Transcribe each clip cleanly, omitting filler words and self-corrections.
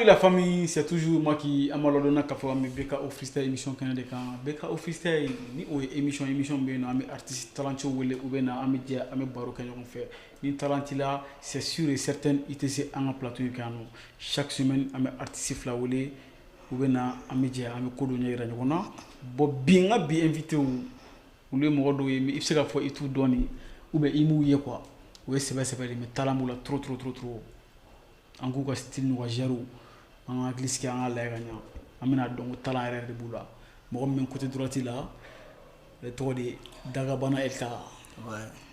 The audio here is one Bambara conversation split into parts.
La famille, c'est toujours moi qui an b'a ladɔnna k'a fɔ an bɛ BKO Freestyle émission kɛnɛ de kan. BKO Freestyle ni o ye émission bɛ yen nɔ, an bɛ artiste talentueux wele, u bɛ na, an bɛ jɛ, an bɛ baro kɛ ɲɔgɔn fɛ. Ni talent t'i la, c'est sûr et certain, i tɛ se an ka plateau in kan yan nɔ. Chaque semaine, an bɛ artiste fila wele, u bɛ na, an bɛ jɛ, an bɛ ko dɔ ɲɛ yira ɲɔgɔn na. Bon, bi n ka bi invité, olu ye mɔgɔ dɔw ye, i bɛ se k'a fɔ i t'u dɔn de ou bien i m'u ye quoi. O ye sɛbɛ sɛbɛ de, mais talent b'u la trop trop trop trop. An k'u ka style n'u ka genre, an ka hakili sigi, an ka lajɛ ka ɲa, an bɛna dɔn ko talent yɛrɛ de b'u la. Mɔgɔ min bɛ côté droite la, ale tɔgɔ de ye Dagabana Elka.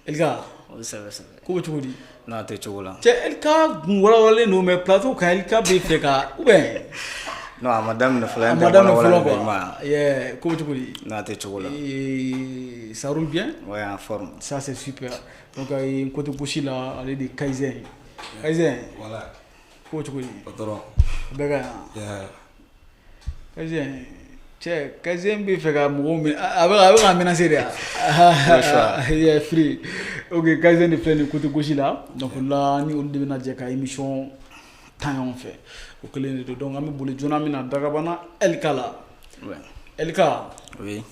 Elka. O sɛbɛ sɛbɛ. Ko bɛ cogo di? N'a tɛ cogo la. Cɛ, Elka kun walawalalen don, mais plateau kan, Elka bɛ fɛ ka ou bien Non, a ma daminɛ fɔlɔ. A ma daminɛ fɔlɔ quoi. Yeah, ko bɛ cogo di? N'a tɛ cogo la. Et ça roule bien? Ouais, en forme. Ça, c'est super. Donc côté gauche la, ale de ye Kaizen ye. Kaizen. Voilà. Ko bɛ cogo di? Patron. Bɛɛ ka ɲi? Yeah. Kaizen, cɛ, Kaizen bɛ fɛ ka mɔgɔw minɛ, a bɛ ka menacer de ya. Yeah, free. Ok, Kaizen de filɛ nin côté gauche la. Donc là, ni olu de bɛna jɛ ka émission tan ɲɔgɔn fɛ. O kelen de don. Donc an bɛ boli joona, an bɛna Dagabana Elka la. Elka. Oui.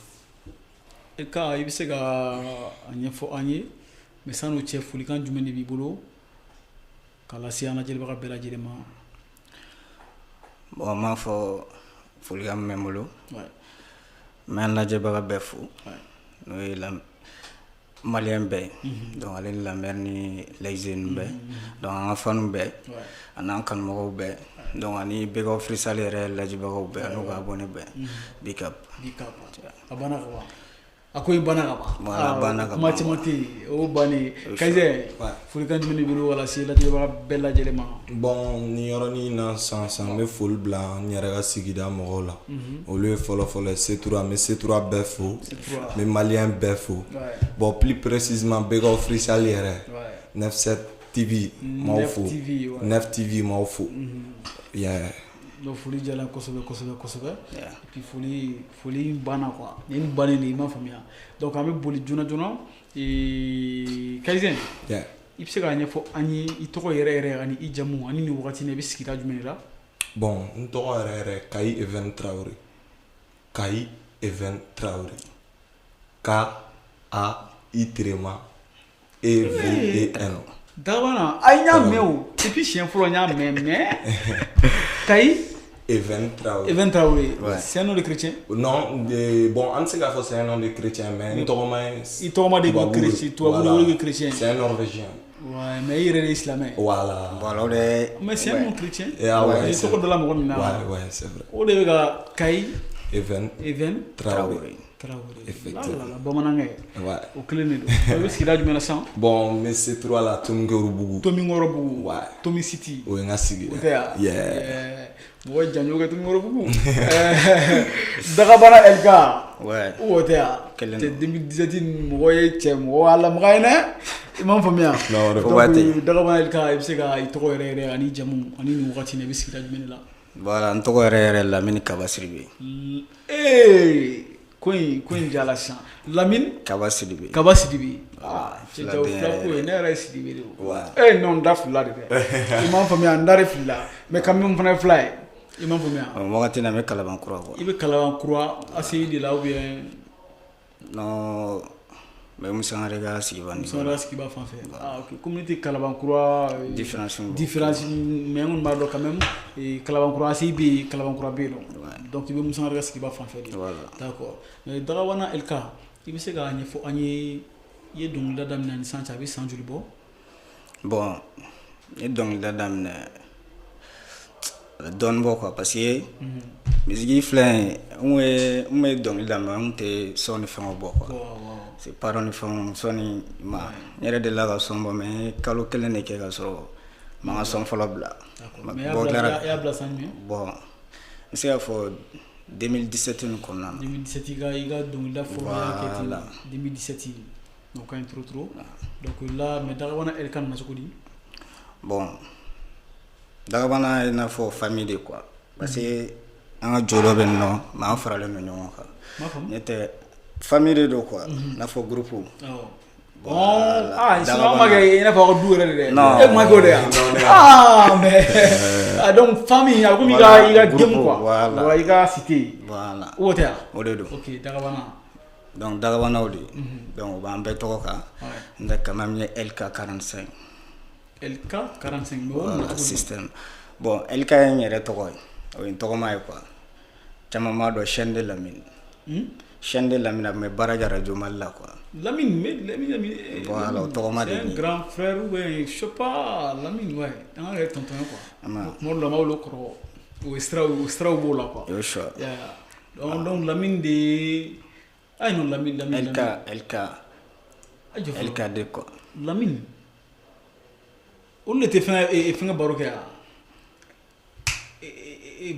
Elka, i bɛ se ka a ɲɛfɔ an ye, mais san'o cɛ, folikan jumɛn de b'i bolo k'a lase an lajɛlibaga bɛɛ lajɛlen ma? Bon, n b'a fɔ folikan min bɛ n bolo. N bɛ an lajɛbaga bɛɛ fo. N'o ye la malien bɛɛ ye. Donc ale ni lamɛn ni lajɛ ninnu bɛɛ. Donc an ka fans bɛɛ. A n'an kanumɔgɔw bɛɛ. Donc ani BKO Freestyle yɛrɛ lajɛbagaw bɛɛ, an'u ka abonné bɛɛ. Big up. Big up. A banna ka ban. A ko i banna ka ban. Voilà, a banna ka kuma ban. Caman tɛ yen, o bannen. Kaizen, folikan jumɛn de b'i bolo ka lase lajɛbaga bɛɛ lajɛlen ma? Bon, nin yɔrɔnin na sisan sisan, n bɛ foli bila n yɛrɛ ka sigida mɔgɔw la. Olu ye fɔlɔ fɔlɔ ye Setura, n bɛ Setura bɛɛ fo. Setura. N bɛ malien bɛɛ fo. Bon, plus précisément BKO Freestyle yɛrɛ. 97 TV m'aw fo. 9 TV, ouais. 9 TV m'aw fo. Yeah. Donc foli diyara n kosɛbɛ kosɛbɛ kosɛbɛ. Et puis foli in banna quoi. Nin bannen de, i m'a faamuya. Donc an bɛ boli joona joona. Ee, Kaizen. Yeah. I bɛ se k'a ɲɛfɔ an ye, i tɔgɔ yɛrɛ yɛrɛ ani i jamu, ani nin wagati in na, i bɛ sigida jumɛn de la? Bon, n tɔgɔ yɛrɛ yɛrɛ, Kayi Even Traoré. Kayi Even Traoré. K A I tréma E V E N. Dagabana, ayi, n y'a mɛn o. Depuis siɲɛ fɔlɔ n y'a mɛn, mais Kayi Even Traoré. Even Traoré. Ouais. C'est un nom de chrétien? Non, bon, an tɛ se k'a fɔ c'est un nom de chrétien, mais n tɔgɔma ye I tɔgɔma de ko tubabu. Chrétien, tubabu Voilà. de ko chrétien. C'est un Norvégien. Ouais, mais i yɛrɛ de ye silamɛ. Voilà. Voilà, o de. Mais c'est un nom chrétien. Et ah ouais, Ni c'est tɔgɔ dala mɔgɔ min na. Ouais, c'est vrai. O de bɛ ka Kayi Even Even Traoré. Traoré. Traoré. Effectivement. La la la, bamanankɛ. Ouais. O kelen de don. I bɛ sigida jumɛn na sisan? Bon, n bɛ Setura la, Tominkɔrɔbugu. Tominkɔrɔbugu. Ouais. Tomi City. O ye n ka sigida. O tɛ yan? Yeah. Yeah. Mɔgɔ ye janjo kɛ Tominkɔrɔbugu. Dagabana Elka. Ouais. O tɛ yan? Kelen Cɛ, don. 2017 mɔgɔ ye cɛ, mɔgɔ y'a lamaga ye dɛ. I m'a faamuya? Non, o de Fo waati. Donc Dagabana Elka, i bɛ se ka i tɔgɔ yɛrɛ yɛrɛ ani jamu, ani nin wagati in na, i bɛ sigida jumɛn de la? Voilà, n tɔgɔ yɛrɛ yɛrɛ, Lamini Kaba Sidibe. Ee, ko in jala sisan. Lamini Kaba Sidibe. Kaba Sidibe. Ah, cɛ, Filaden jago fila yɛrɛ ko ye, yɛrɛ. ne yɛrɛ ye Sidibe de o. Ouais. Eh non, n da filila de dɛ. I m'a faamuya, n da de filila. Mais quand même, n fana ye fila ye. I m'a faamuya? O wagati na, n bɛ Kalaban-Kura quoi. I bɛ Kalaban-Kura ACI de la ou bien? Non, n bɛ Musangare ka sigiba ni. Musangare sigiba fan fɛ. Ah ok, communauté Kalaban-Kura. Différence b'o. Différence, mais n kɔni b'a dɔn quand même, Kalaban-Kura ACI bɛ yen, Kalaban-Kura bɛ yen nɔ. Donc i bɛ Musangare ka sigiba fan fɛ de. Voilà. D'accord. Mais Dagabana Elka, i bɛ se k'a ɲɛfɔ an ye, i ye dɔnkilida daminɛ ni sisan cɛ, a bɛ san joli bɔ? Bon, n ye dɔnkilida daminɛ, a bɛ dɔɔnin bɔ quoi, parce que musique filɛ nin ye, n kun ye dɔnkili daminɛ, n kun tɛ son ni fɛnw bɔ quoi. C'est parents ni fɛnw sɔnni ma, n yɛrɛ delila ka son bɔ, mais n ye kalo kelen de kɛ ka sɔrɔ n ma n ka son fɔlɔ bila. D'accord. Mais i y'a Bon, bila tilara i y'a bila san jumɛn? Bon, n bɛ se k'a fɔ 2017 nin kɔnɔna na. 2017, i ka dɔnkilida fɔlɔ y'a kɛ ten. Voilà. 2017, donc ka ɲi trop trop. Donc là, mais Dagabana Elka nana cogo di? Bon, Dagabana ye i n'a fɔ famille de quoi, parce que an ka jo dɔ bɛ yen nɔ, mais an faralen don ɲɔgɔn kan. N m'a faamu. Ne tɛ famille de don quoi, i n'a fɔ groupe. Awɔ. Ah, sinon an b'a kɛ i n'a fɔ aw ka du yɛrɛ de dɛ. E kun ma kɛ o de ye ah, mais donc famille a komi i ka game quoi. Voilà, i ka cité. Voilà. O tɛ yan. O de don. Ok, Dagabana. Donc Dagabanaw de. Donc o b'an bɛɛ tɔgɔ kan. N tɛ quand même ye LK 45. LK 45, mais o nana cogo di? Système. Bon, LK ye n yɛrɛ tɔgɔ ye. O ye n tɔgɔma ye quoi. Caman b'a dɔn chaîne de Lamine. Chaîne de Lamine, a tun bɛ baara kɛ Radio Mali la quoi. Lamine, mais Lamine, Lamine. Voilà, o tɔgɔma de. C'est un grand frère ou bien, je sais pas, Lamine, ouais. An ka kɛ tonton ye quoi. Tuma dɔw la, an b'a wele kɔrɔ. O siraw b'o la quoi. O ye choix. Yeah. Donc Lamine de, ah non, Lamine, Lamine. LK, LK. LKD quoi. Lamine. Olu de tɛ fɛngɛ baro kɛ yan.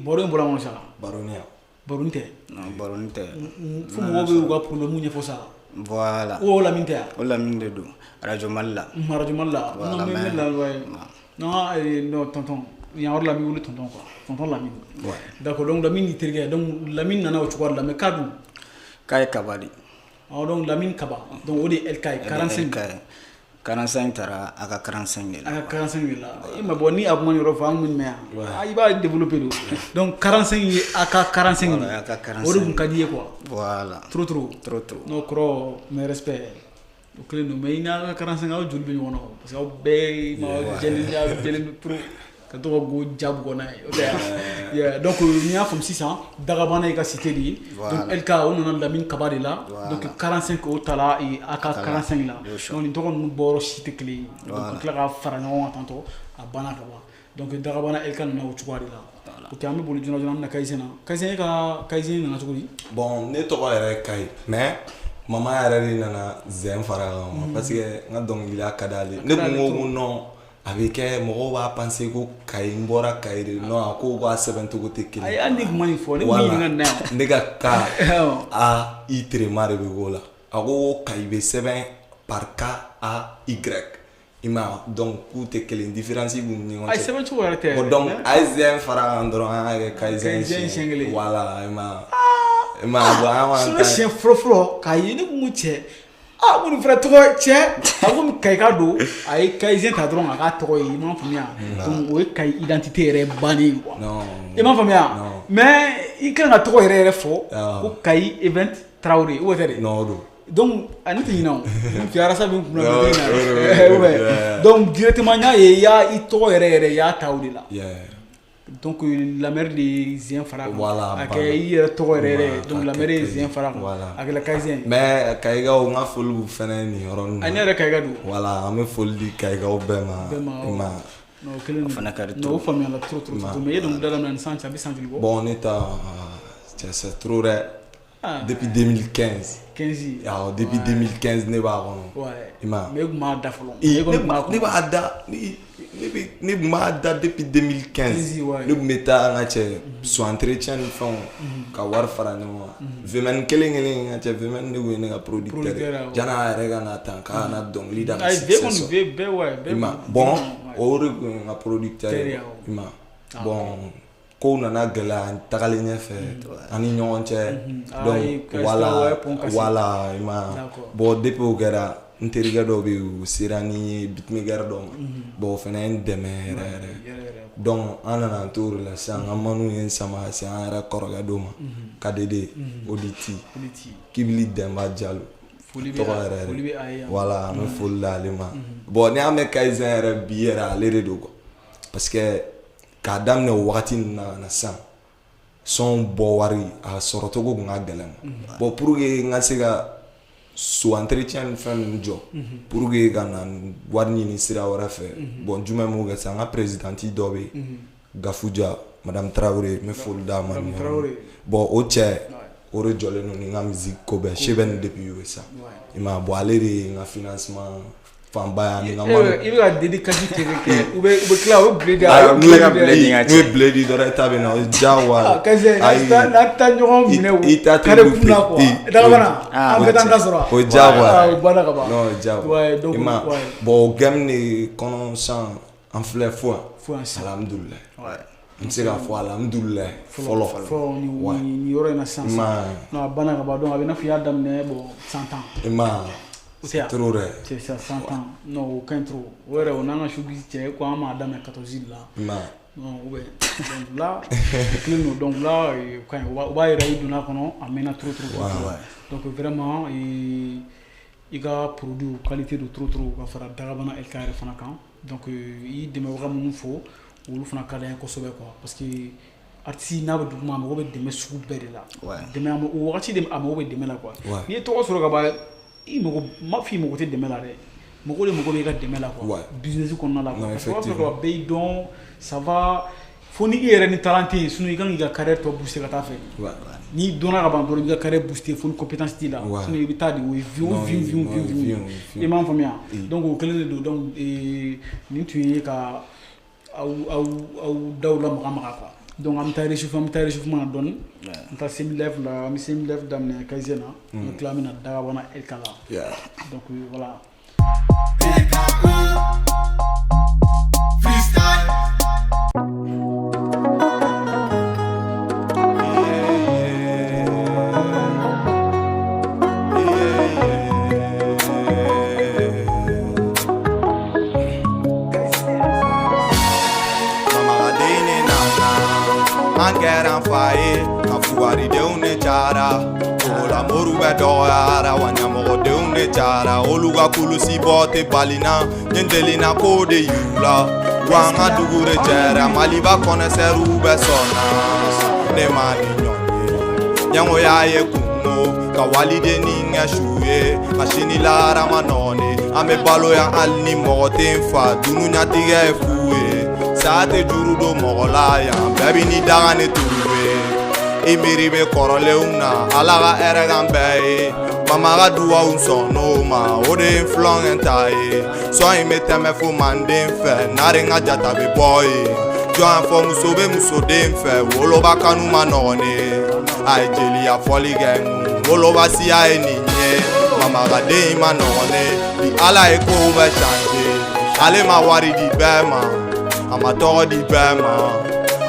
Baro in bɔra an kɔnɔ sa. Baroni ya. Baroni tɛ. Non, baroni tɛ. Fo mɔgɔw bɛ u ka problème ɲɛfɔ sa. Voilà. O Lamine tɛ yan. O Lamine de don. Radio Mali la. Radio Mali la. Voilà, non, mais mais la, ouais. Non, non, tonton. Yan yɔrɔ la, n b'i wele tonton quoi. Tonton Lamine. Ouais. D'accord, donc Lamine y'i terikɛ ye. Donc Lamine nana o cogoya de la, mais k'a dun. K'a ye Kaba de. Ah, donc Lamine Kaba. Donc o de ye LK ye 45. LK ye. 45 taara a ka 45 de la. A ka 45 de la. I ma bɔ ni a kuma nin yɔrɔ fɔ an kun bɛ mɛn yan. Ah, i b'a développer de. Donc 45 ye a ka 45 de. Voilà, a ka 45. O de kun ka di i ye quoi. Voilà. Trop trop. Trop trop. Non, kɔrɔ, mes respects. O kelen don, mais i n'a ka 45 aw joli bɛ ɲɔgɔn na o, parce que aw bɛɛ ma jɛlen, aw jɛlen don trop ka to ka go ja bugɔ n'a ye, o tɛ yan. Yeah, donc n'i y'a faamu sisan, Dagabana y'i ka cité de ye. Voilà. Donc LK o nana Lamine Kaba de la. Voilà. Donc 45 o taara a ka 45 la. Yo. Donc nin tɔgɔ ninnu bɔyɔrɔ si tɛ kelen ye. Donc Voilà. ka tila ka fara ɲɔgɔn kan tantɔ, a banna ka ban. Donc Dagabana LK nana o cogoya de la. Ok, an bɛ boli joona joona, an bɛna Kayizɛn na. Kayizɛn, e ka Kayizɛn nana cogo di? Bon, ne tɔgɔ yɛrɛ ye Kayi, mais mama yɛrɛ de nana zɛn fara kan quoi, parce que n ka dɔnkilida ka d'ale. Ne kun ko ko non, a bɛ kɛ mɔgɔw b'a penser ko Kayi, n bɔra Kayi de. Non, a ko k'a sɛbɛn cogo tɛ kelen. Ayi, hali ne kun ma nin fɔ, ne kun b'i ɲininka nin na yan. Ne ka K Awɔ. A I tréma de bɛ k'o la. A ko ko Kayi bɛ sɛbɛn par K A Y. I m'a ye, donc k'u tɛ kelen, différence b'u ni ɲɔgɔn Ayi, cɛ. sɛbɛn cogo yɛrɛ tɛ. Bon, donc a ye zɛn fara kan dɔrɔn, an y'a kɛ Kayizɛn. Kayizɛn siɲɛ kelen. Voilà, i m'a ye. I m'a ye, bon, an Sinon b'an ta siɲɛ fɔlɔ fɔlɔ k'a ye, ne kun ko cɛ, ah, ko nin fana tɔgɔ cɛ, a ko Kayika don, a ye Kayizɛn ta dɔrɔn k'a k'a tɔgɔ ye, i m'a faamuya. Donc o ye Kayi identité yɛrɛ bannen ye quoi. Non. I m'a faamuya. Non. Mais i kan ka tɔgɔ yɛrɛ yɛrɛ fɔ Ah. ko Kayi Event Traoré, o tɛ dɛ. Non, o don. Donc a ne tɛ ɲinɛ o, n fi arasa bɛ n kunna, Non, ne tɛ ɲinɛ. o don, Ouais. yeah. Donc directement n y'a ye i y'a i tɔgɔ yɛrɛ yɛrɛ, i y'a ta o de la. Yeah. Donc la mère de zɛn fara kan. Voilà, a kɛ banna. i yɛrɛ tɔgɔ yɛrɛ yɛrɛ. Voilà, Donc ka la mère ye kɛ zɛn fara kan. Voilà. A kɛla Kayizɛn ye. Mais Kayikaw, n ka foli b'u fɛnɛ nin yɔrɔnin A ne na. yɛrɛ Kayika don. Voilà, an bɛ foli di Kayikaw bɛɛ ma. Bɛɛ ma, I m'a ye. Non, o kelen don. Fana ka di Non, o faamuyala trop trop trop. Mais i ye dɔnkilida daminɛ ni san cɛ, a bɛ san joli bɔ? Bon, ne ta, cɛ, c'est trop dɛ. Ah. Depuis 2015. 15. Awɔ, depuis 2015 ne b'a kɔnɔ. Ouais. I m'a ye. Mais e kun b'a da fɔlɔ. I E kɔni kun b'a ne kɔnɔ. b'a da, ne bɛ ne kun b'a da depuis 2015. 15, ouais. Ne kun bɛ taa n ka cɛ so entretien ni fɛnw ka wari fara ɲɔgɔn kan. Vmn kelen kelen, n ka cɛ, Vmn de kun ye ne ka producteur Producteur, ye. awɔ. Janni a yɛrɛ ka na tan k'a kana dɔnkili da ka Ayi, V succès kɔni sɔrɔ. V bɛɛ, ouais, bɛɛ I ma kun- bon, ouais. o de kun ye n ka producteur Teri, ye. awɔ. I ma bon, kow nana gɛlɛya an tagalen ɲɛfɛ an ni ɲɔgɔn cɛ. Ah, Donc i- voilà, ouais, pont cassé. voilà, i ma. D'accord. Bon, depuis o kɛra, n terikɛ dɔw bɛ yen, u sera ni beatmaker dɔ ma. Bon, o fana ye n dɛmɛ yɛrɛ yɛrɛ. Yɛrɛ yɛrɛ. Donc an nana an t'o de la sisan, n ka manu ye n sama ka se an yɛrɛ kɔrɔkɛ dɔ ma, KDD Oditi. Oditi. Kibili Dɛnba Jalo. Foli bɛ tɔgɔ yɛrɛ foli yɛrɛ. bɛ a ye yan. Voilà, an bɛ foli d'ale ma. Bon, n'i y'a mɛn Kayizɛn yɛrɛ bi yɛrɛ, ale de don quoi, parce que k'a daminɛ o wagati ninnu na ka na sisan, son bɔ wari a sɔrɔ cogo kun ka gɛlɛn ma. Bon, pour que n ka se ka so entretien ni fɛn ninnu jɔ, pour que ka na wari ɲini sira wɛrɛ fɛ, bon, jumɛn b'o kɛ sisan, n ka présidente dɔ bɛ yen, Gafuja, madame Traoré, n bɛ foli d'a ma Madame nin yɔrɔ in na. Traoré. Bon, o cɛ o de jɔlen don ni n ka musique ko bɛɛ, Seben depuis USA. I m'a ye, bon, ale de ye n ka financement fanba ye ani n ka E manu. i bɛ ka dédicace kɛ u bɛ tila u bɛ blé di Ayi, a bɛ n'u blé ye di blé di n ka n'u ye blé di dɔrɔn, e ta bɛ na, o ye diyagoya Ah, ye. Kayizɛn, Ayi. n'an taa ɲɔgɔn minɛ o I ta tɛ carré louper. kun na quoi. Dagabana, Ah, an bɛɛ t'an ta sɔrɔ. O ye diyagoya Ah, ye. o banna ka ban. Non, o ye diyagoya Ouais, donc, ye. I m'a ye. ouais. Bon, o game de kɔnɔ sisan, an filɛ fo yan. Fo yan sisan. Alhamdulilayi. N bɛ se k'a fɔ alhamdulilayi fɔlɔ. Fɔlɔ nin Ouais. nin yɔrɔ in na sisan. I m'a ye. Non, a banna ka ban. Donc a bɛ i n'a fɔ i y'a daminɛ bon san 10. I m'a ye. O tɛ yan? Trop dɛ. C'est ça, 100 ans. Non, o ka ɲi trop. O yɛrɛ, o n'an ka showbiz cɛ ko an m'a daminɛ 14 de la. Non. Non, ou bien. Donc là, o kelen don. Donc là, o ka ɲi. O b'a yira i donna kɔnɔ, a mɛnna trop trop trop. Ouais. Donc vraiment, i ka produit qualité don trop trop ka fara Dagabana LK yɛrɛ fana kan. Donc i dɛmɛbaga minnu fo, olu fana ka d'an ye kosɛbɛ quoi. Parce que artiste n'a bɛ duguma, a mago bɛ dɛmɛ sugu bɛɛ de la. Dɛmɛ, o wagati de a mago bɛ dɛmɛ la quoi. N'i ye tɔgɔ sɔrɔ ka ban, i mago ma f'i mago tɛ dɛmɛ la dɛ. Mɔgɔ de mago bɛ i ka dɛmɛ la quoi. Business kɔnɔna la quoi. Parce que o b'a sɔrɔ ka ban, bɛɛ y'i dɔn, ça va. Fo ni i yɛrɛ ni talent tɛ yen, sinon i kan k'i ka carrière tɔ booster ka taa fɛ. N'i dɔnna ka ban dɔrɔn, i b'i ka carrière booster fo ni compétence t'i la. Sinon i bɛ taa de, o ye vie o vie vie vie vie. I m'a faamuya? Donc o kelen de don. Donc nin tun ye ka aw aw aw daw la maga maga quoi. Donc an bɛ taa réchauffement, an bɛ taa réchauffement na dɔɔni. An bɛ taa semi live la, an bɛ semi live daminɛ Kaizen na. An bɛ tila, an bɛ na Dagabana LK la. Donc voilà. Freestyle. Mamagaden nana, an kɛra n fa ye, ka fugaridenw de cayara, togola moriw bɛ dɔgɔyara, wa ɲɛmɔgɔdenw de cayara, olu ka kulusi bɔ tɛ bali na, n ye n delina ko de yir'u la, wa an ka dugu de jɛra, Maliba kɔnɛsɛriw bɛ sɔn na, ne ma ni ɲɔgɔn ye, ɲɛngoya ye kungo, ka walidenni kɛ su ye, ka sini lahara ma nɔgɔn, an bɛ balo yan hali ni mɔgɔ tɛ n fa, dunuɲatigɛ ye fu ye. Saya tɛ juru don mɔgɔ la yan, bɛɛ b'i ni daga ni turu ye. I miiri bɛ kɔrɔlenw na, Ala ka hɛrɛ k'an bɛɛ ye. Mama ka duwawu sɔnn'o ma, o de ye n filankɛ ta ye. Sɔn in bɛ tɛmɛ fo manden fɛ, nare n ka jata bɛ bɔ yen. Jɔn y'a fɔ muso bɛ musoden fɛ, woloba kanu ma nɔgɔn ne. A ye jeliya fɔli kɛ n kun, woloba siya ye nin ye. Mama ka den in ma nɔgɔn ne, bi Ala ye kow bɛɛ changer. Ale ma wari di bɛɛ ma, a ma tɔgɔ di bɛɛ ma,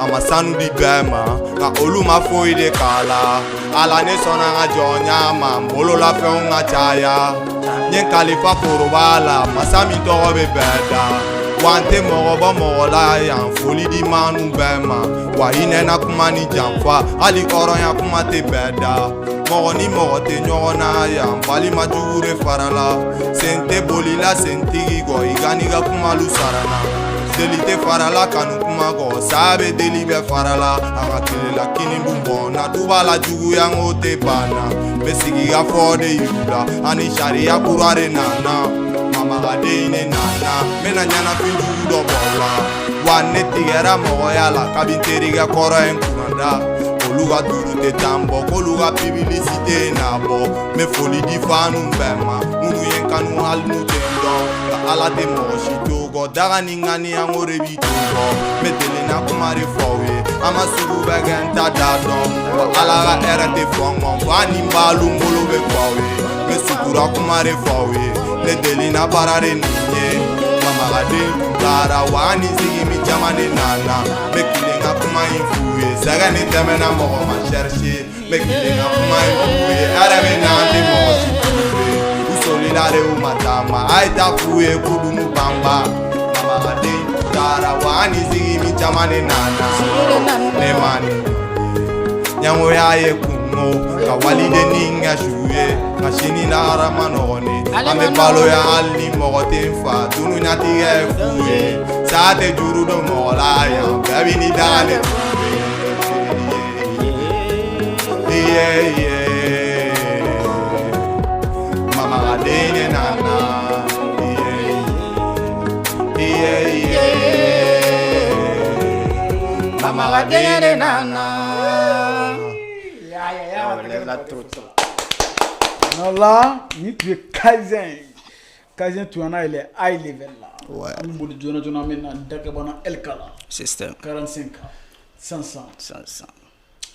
a ma sanu di bɛɛ ma, nka olu ma foyi de k'a la. Ala ne sɔnna n ka jɔnya ma, n bololafɛnw ka caya. N ye kalifa foroba la, masa min tɔgɔ bɛ bɛɛ da. Wa n tɛ mɔgɔ bɔ mɔgɔ la yan, foli di maanu bɛɛ ma. Wa hinɛna kuma ni janfa, hali hɔrɔnya kuma tɛ bɛɛ da. Mɔgɔ ni mɔgɔ tɛ ɲɔgɔn na yan, balima jugu de farala. Sen tɛ bolila sentigi kɔ, i ka n'i ka kumalu sara n na. Deli tɛ farala kanu kuma kɔ, saya bɛ deli bɛɛ farala. An ka tile la kini dun bɔn na, duba la juguya n ko tɛ ban na. N bɛ sigi ka fɔ de yir'u la, ani sariya kura de nana. Mamagaden ne nana, n bɛna ɲɛnafin jugu dɔ bɔ aw la. Wa ne tigɛra mɔgɔya la, kabi n terikɛ kɔrɔ ye n kunnada. Olu ka turu tɛ taa n bɔ, k'olu ka publicité na bɔ. N bɛ foli di fanu bɛɛ ma, minnu ye n kanu hali n'u tɛ n dɔn. Nka Ala tɛ mɔgɔ si to kɔ, daga ni ŋani an k'o de b'i to kɔ. N bɛ delenna kuma de fɔ aw ye, an ma sugu bɛɛ kɛ n ta da dɔn. Wa Ala ka hɛrɛ tɛ fɔ n kɔ, fa ni n balu n bolo bɛ kɔ aw ye. N bɛ sutura kuma de fɔ aw ye, ne delenna baara de nin ye. Mamagaden tun taara, wa an ni sigi min caman de nana. N bɛ kilen ka kuma in f'u ye, sɛgɛ ni tɛmɛna mɔgɔ ma chercher. N bɛ kilen ka kuma in f'u ye, hɛrɛ bɛ na an tɛ mɔgɔ si trouver. U solila de u ma taama, a ye taa f'u ye k'u dun banba. Mamagaden tun taara, wa an ni sigi min caman de nana. Ne ma nin ɲɛngoya ye kungo, ka walidenni kɛ su ye, nka sini lahara ma nɔgɔn ne. An bɛ balo yan hali ni mɔgɔ tɛ n fa, dunuɲatigɛ ye fu ye. Saya tɛ juru don mɔgɔ la yan, bɛɛ b'i ni daga de turu ye. Mamagaden ne nana. Mamagaden ne nana. Ya ya ya. Ouais, la trop trop. Non là, ni tun ye Kaizen ye. Kaizen tun n'a yɛlɛ high level la. An bɛ boli joona joona, an bɛ na Dagabana LK la. Système. 45 500. 500.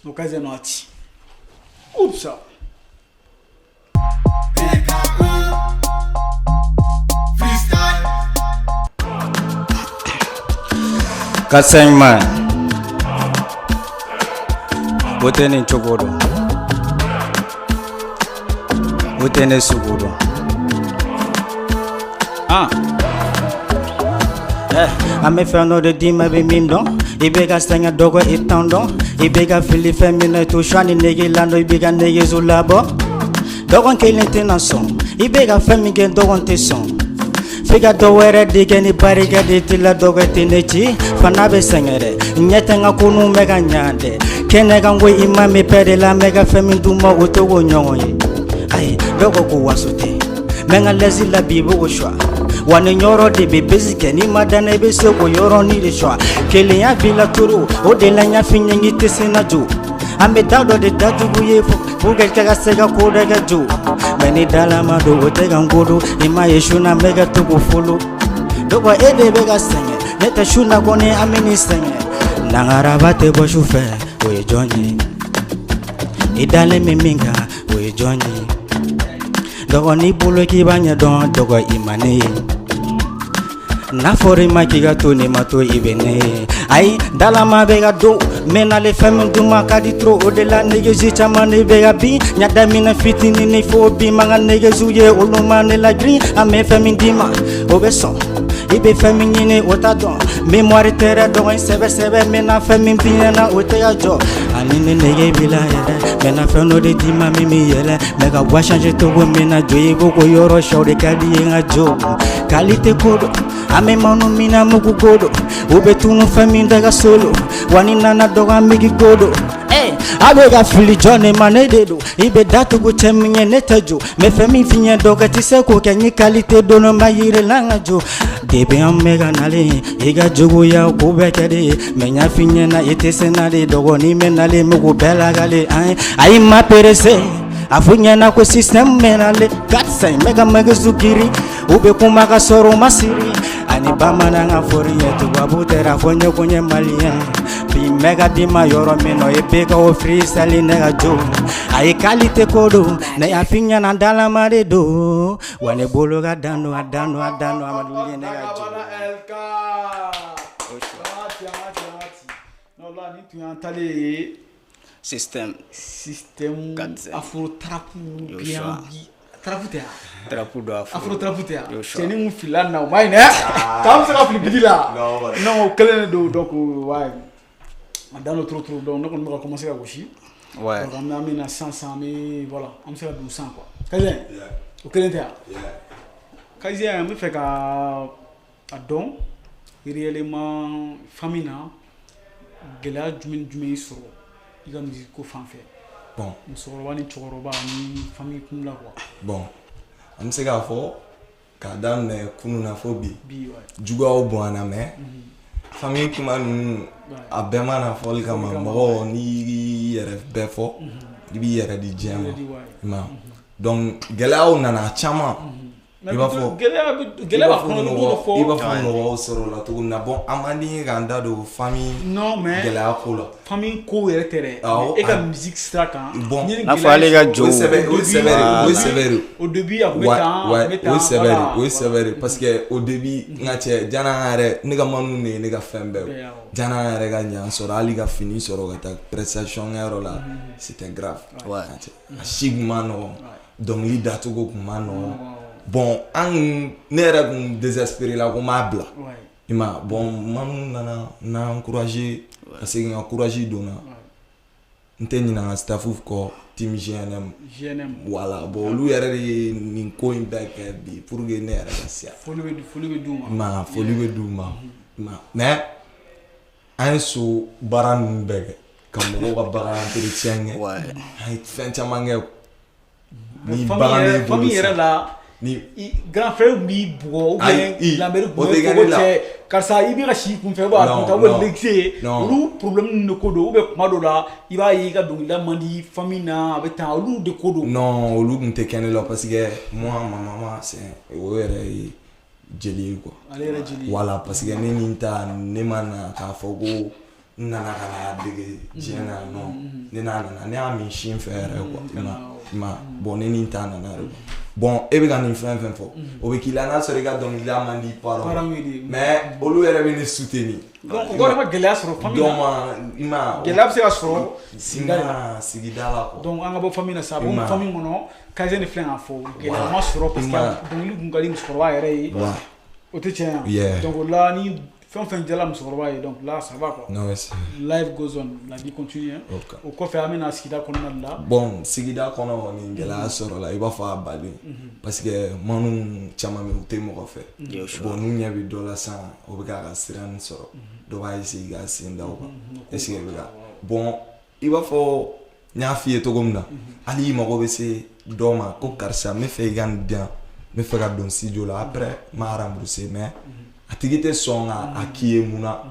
Donc Kaizen no ati. Oups. Freestyle. 4-5 man. O tɛ nin cogo dɔn, o tɛ ne sugu dɔn. Ah. An bɛ fɛn dɔ de d'i ma i bɛ min dɔn, i bɛ ka sɛgɛn dɔgɔ i t'an dɔn, i bɛ ka fili fɛn min na i t'o choix ni nege landɔn, i b'i ka negeso labɔ. Dɔgɔn kelen tɛna sɔn, i bɛ ka fɛn min kɛ dɔgɔn tɛ sɔn, f'i ka dɔ wɛrɛ de kɛ ni barika de t'i la. Dɔgɔ tɛ ne ci fana bɛ sɛgɛn dɛ, ɲɛ tɛ n ka ko ninnu bɛ ka ɲa dɛ, kɛnɛ kan ko i ma min pɛ de la, n bɛ ka fɛn min d'u ma o tɛ k'o ɲɔgɔn ye. Ayi, dɔw ko waso tɛ n bɛ n ka lɛsi la bi, i b'o choix wa ni yɔrɔ de bɛ bisi kɛ n'i ma dan, i bɛ se k'o yɔrɔnin de choix. Kelenya b'i la toro o de la, n y'a f'i ɲɛ k'i tɛ se na jo, an bɛ da dɔ de datugu ye pour que ka se ka ko dɔ kɛ jo, mais ni dalama don o tɛ ka n ko don. I ma ye su na n bɛ ka to k'o folo dɔgɔ, e de bɛ ka sɛgɛn, ne tɛ su na kɔni, an bɛ nin sɛgɛn. Nangaraba tɛ bɔ su fɛ, o ye jɔn ye? I dalen bɛ min kan, o ye jɔn ye? Dɔgɔ n'i bolo k'i b'a ɲɛdɔn, dɔgɔ i ma ne ye, n'a fɔra i ma k'i ka to, n'i ma to i bɛ ne ye. Ayi, dalama bɛ ka don mɛ n'ale fɛn min d'u ma ka di trop, o de la negeji caman de bɛ ka bin. N y'a daminɛ fitinin ni fo bi ma ka negejiw ye, olu ma ne la girin. An bɛ fɛn min d'i ma o bɛ sɔn, i bɛ fɛn min ɲini o t'a dɔn, mémoire tɛ dɛ dɔgɔ, sɛbɛ sɛbɛ n bɛna fɛn min f'i ɲɛna o tɛ ka jɔ. Ani ni nege b'i la yɛrɛ, n bɛna fɛn dɔ de d'i ma min b'i yɛlɛ, n bɛ ka voix changer cogo min na jo, i b'o ko yɔrɔ sɔ de ka di ye n ka jo. Qualité ko don, an bɛ manu min na mugu ko don, u bɛ tunu fɛn min tɛ ka solo wa ni nana dɔgɔ an bɛ k'i ko don. A bɛ ka fili jɔn de ma? Ne de don. I bɛ datugu cɛ min ye, ne tɛ jo, n bɛ fɛn min f'i ɲɛ dɔgɔ tɛ se k'o kɛ, n ye qualité don ma yiri la n ka jo. Depuis an bɛ ka nalen, i ka juguya ko bɛɛ kɛ de, mais n y'a f'i ɲɛna i tɛ se nalen dɔgɔ, n'i bɛ nalen n bɛ k'o bɛɛ lakale an ye. Ayi, ma pressé a fɔ ɲɛna ko système bɛ nalen 4 5, n bɛ ka magasin giri, u bɛ kuma ka sɔrɔ u ma siri ani bamanankan fɔri ye, tubabu tɛ a fɔ n ye ko n ye malien bi. N bɛ ka d'i ma yɔrɔ min na, i bɛ ka o freestyle ne ka jo. Ayi, qualité ko don, ne y'a f'i ɲɛna dalama de don wa ne bolo ka dan don, a dan don, a dan don, Amadu ye ne ka jo. Ni tun y'an talen ye. Système. Système. Afro trap. Bien. Trap tɛ yan. Trap don. Afro. Afro trap tɛ yan. Cɛnin mun filila nin na, o ma ɲi dɛ, k'an bɛ se ka fili bidi la. Non, o kelen de don, donc ouais, a dan don trop trop, donc ne kɔni bɛ ka commencer ka gosi. Ouais. Donc an bɛ na sisan sisan, an bɛ, voilà, an bɛ se ka don sisan quoi. Kazien, o kelen tɛ yan. Kazien, an bɛ fɛ ka a dɔn réellement famille na, gɛlɛya jumɛn ni jumɛn y'i sɔrɔ i ka musique ko fan fɛ? Bon. Musokɔrɔba ni cɛkɔrɔba ni famille kun la quoi. Bon, an bɛ se k'a fɔ k'a daminɛ kunun na fo bi. Bi, ouais. Juguyaw bonyana, mais famille kuma ninnu a bɛɛ ma na fɔli kama. Mɔgɔ n'i y'i yɛrɛ bɛɛ fɔ, i b'i yɛrɛ di diɲɛ ma. I ma, donc gɛlɛyaw nana caman. I b'a fɔ gɛlɛya gɛlɛya b'a kɔnɔ, i b'o fɔ. I b'a fɔ nɔgɔyaw sɔrɔ la cogo min na. Bon, an man di ye k'an da don famille. Non, mais gɛlɛya ko la. Famille ko yɛrɛ tɛ dɛ, e ka musique sira kan. Bon, n'a fɔ ale ka jo. O sɛbɛ, o sɛbɛ de, o sɛbɛ de. Au début a kun bɛ tan, a kun bɛ tan. O sɛbɛ de, o sɛbɛ de, parce que au début n ka cɛ janna an yɛrɛ, ne ka manu de ye ne ka fɛn bɛɛ ye. Janna an yɛrɛ ka ɲan sɔrɔ, hali ka fini sɔrɔ ka taa prestation kɛyɔrɔ la, c'était grave. A si kun ma nɔgɔn, dɔnkili dacogo kun ma nɔgɔn. Bon, an ne yɛrɛ kun désespéré la ko n b'a bila. I ma, bon, manu nana n encouragé ka segin ka courage don n na. N tɛ ɲinɛ n ka staff kɔ, team GNM. GNM. Voilà, bon, olu yɛrɛ de ye nin ko in bɛɛ kɛ bi pour que ne yɛrɛ ka se yan. Foli bɛ d'u ma. I ma, foli bɛ d'u ma. I ma, mais an ye so baara ninnu bɛɛ kɛ ka mɔgɔw ka bagan entretien kɛ. An ye fɛn caman kɛ. Ni bagan b'i bolo, famille yɛrɛ la, ni grand frère b'i bugɔ ou bien lamɛri kun bɛ ko cɛ karisa i bɛ ka si kunfɛ ou bien a kun ta ou bien l'exe, olu problème ninnu de ko don, ou bien kuma dɔ la i b'a ye i ka dɔnkilida man di famille na, a bɛ tan, olu de ko don. Non, olu kun tɛ kɛ ne la parce que moi, ma maman, c'est o yɛrɛ ye jeli ye quoi. Ale yɛrɛ jeli ye. Voilà, parce que ne ni n ta, ne ma na k'a fɔ ko n nana ka na dege diɲɛ na, non, ne n'a nana, ne y'a min sin fɛ yɛrɛ quoi. I ma, bon, ne ni n ta nana yɛrɛ quoi. Bon, e bɛ ka nin fɛn fɛn fɔ, o bɛ k'i la n'a sɔrɔ i ka dɔnkilida man di parents, mais olu yɛrɛ bɛ ne soutenir. Donc o kɔrɔ ma gɛlɛya sɔrɔ famille na. I ma, gɛlɛya bɛ se ka sɔrɔ sigida la, sigida la quoi. Donc an ka bɔ famille na sa, bon, famille kɔnɔ, Kazien de filɛ k'a fɔ gɛlɛya ma sɔrɔ parce que dɔnkili kun ka di musokɔrɔba yɛrɛ ye. O tɛ tiɲɛ ye. Donc là ni fɛn o fɛn jala musokɔrɔba ye, donc là ça va quoi. Non, c'est Life goes on, la vie continue, hein. O kɔfɛ an bɛna sigida kɔnɔna de la. Bon, sigida kɔnɔ ni gɛlɛya sɔrɔla, i b'a fɔ a baden, parce que manu caman bɛ yen, u tɛ mɔgɔ fɛ. Bon, n'u ɲɛ bɛ dɔ la sisan, o bɛ k'a ka sira nin sɔrɔ, dɔ b'a essayer k'a sen da o kan. Est ce que bɛ ka, bon, i b'a fɔ n y'a f'i ye cogo min na, hali i mago bɛ se dɔ ma ko karisa, n bɛ fɛ i ka nin di yan, n bɛ fɛ ka don studio la, après n b'a rembourser, mais a tigi tɛ sɔn ka a k'i ye. Mun na?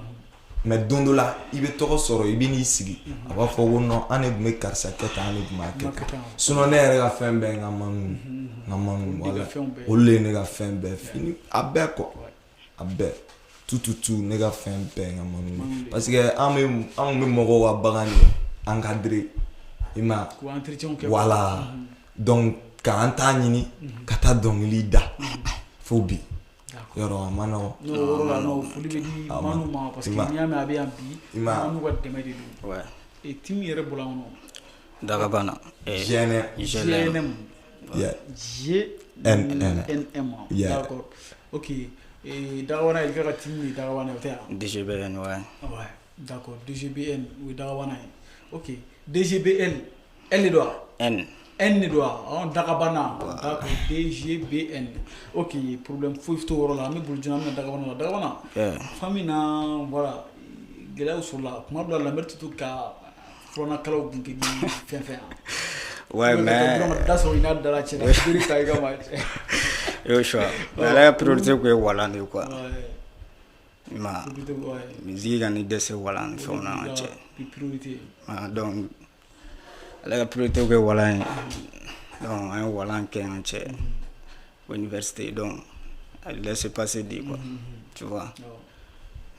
Mais don dɔ la i bɛ tɔgɔ sɔrɔ, i bɛ n'i sigi, a b'a fɔ ko non, an de tun bɛ karisa kɛ tan, an de tun b'a kɛ tan. Sinon ne yɛrɛ ka fɛn bɛɛ ye n ka manu, n ka manu, wala olu de ye ne ka fɛn bɛɛ fini, a bɛɛ quoi, a bɛɛ, tout tout tout, ne ka fɛn bɛɛ ye n ka manu, parce que an bɛ, an bɛ mɔgɔw ka bagan de encadrer, i ma, voilà. Donc k'an t'a ɲini ka taa dɔnkili da fo bi, yɔrɔ a ma nɔgɔn. N'o yɔrɔ la, non, foli bɛ di manu ma, parce que n'i y'a mɛn a bɛ yan bi, manu ka dɛmɛ de don. Et team yɛrɛ bɔra kɔnɔ. Dagabana. GNM. GNM. G N N. N M. D'accord. Ok. Et Dagabana, il ka team ni Dagabana o tɛ yan. DGBN, ouais. Ouais. D'accord. DGBN o ye Dagabana ye. Ok. DGBL. L de don wa? N. N de don wa? Dagabana. D'accord. DGBN. Ok. Problème foyi t'o yɔrɔ la. An bɛ boli joona, an bɛ na Dagabana la. Dagabana. Famille na, voilà. Gɛlɛyaw sɔrɔla. Kuma dɔ la, lamɛri tɛ to ka furanakalaw kun kɛ ni fɛn fɛn. Ouais, mais da sɔrɔ i n'a dala cɛ la, bere ta i ka ma. Yo choix. Mais ale ka priorité kun ye walan de ye quoi. I ma, musique ka ni dɛsɛ walan ni fɛnw na, an ka cɛ. Priorité. Ah, donc ale ka priorité kun ye walan ye. Donc an ye walan kɛ an cɛ. Université, donc elle laisse passer de quoi. Tu vois.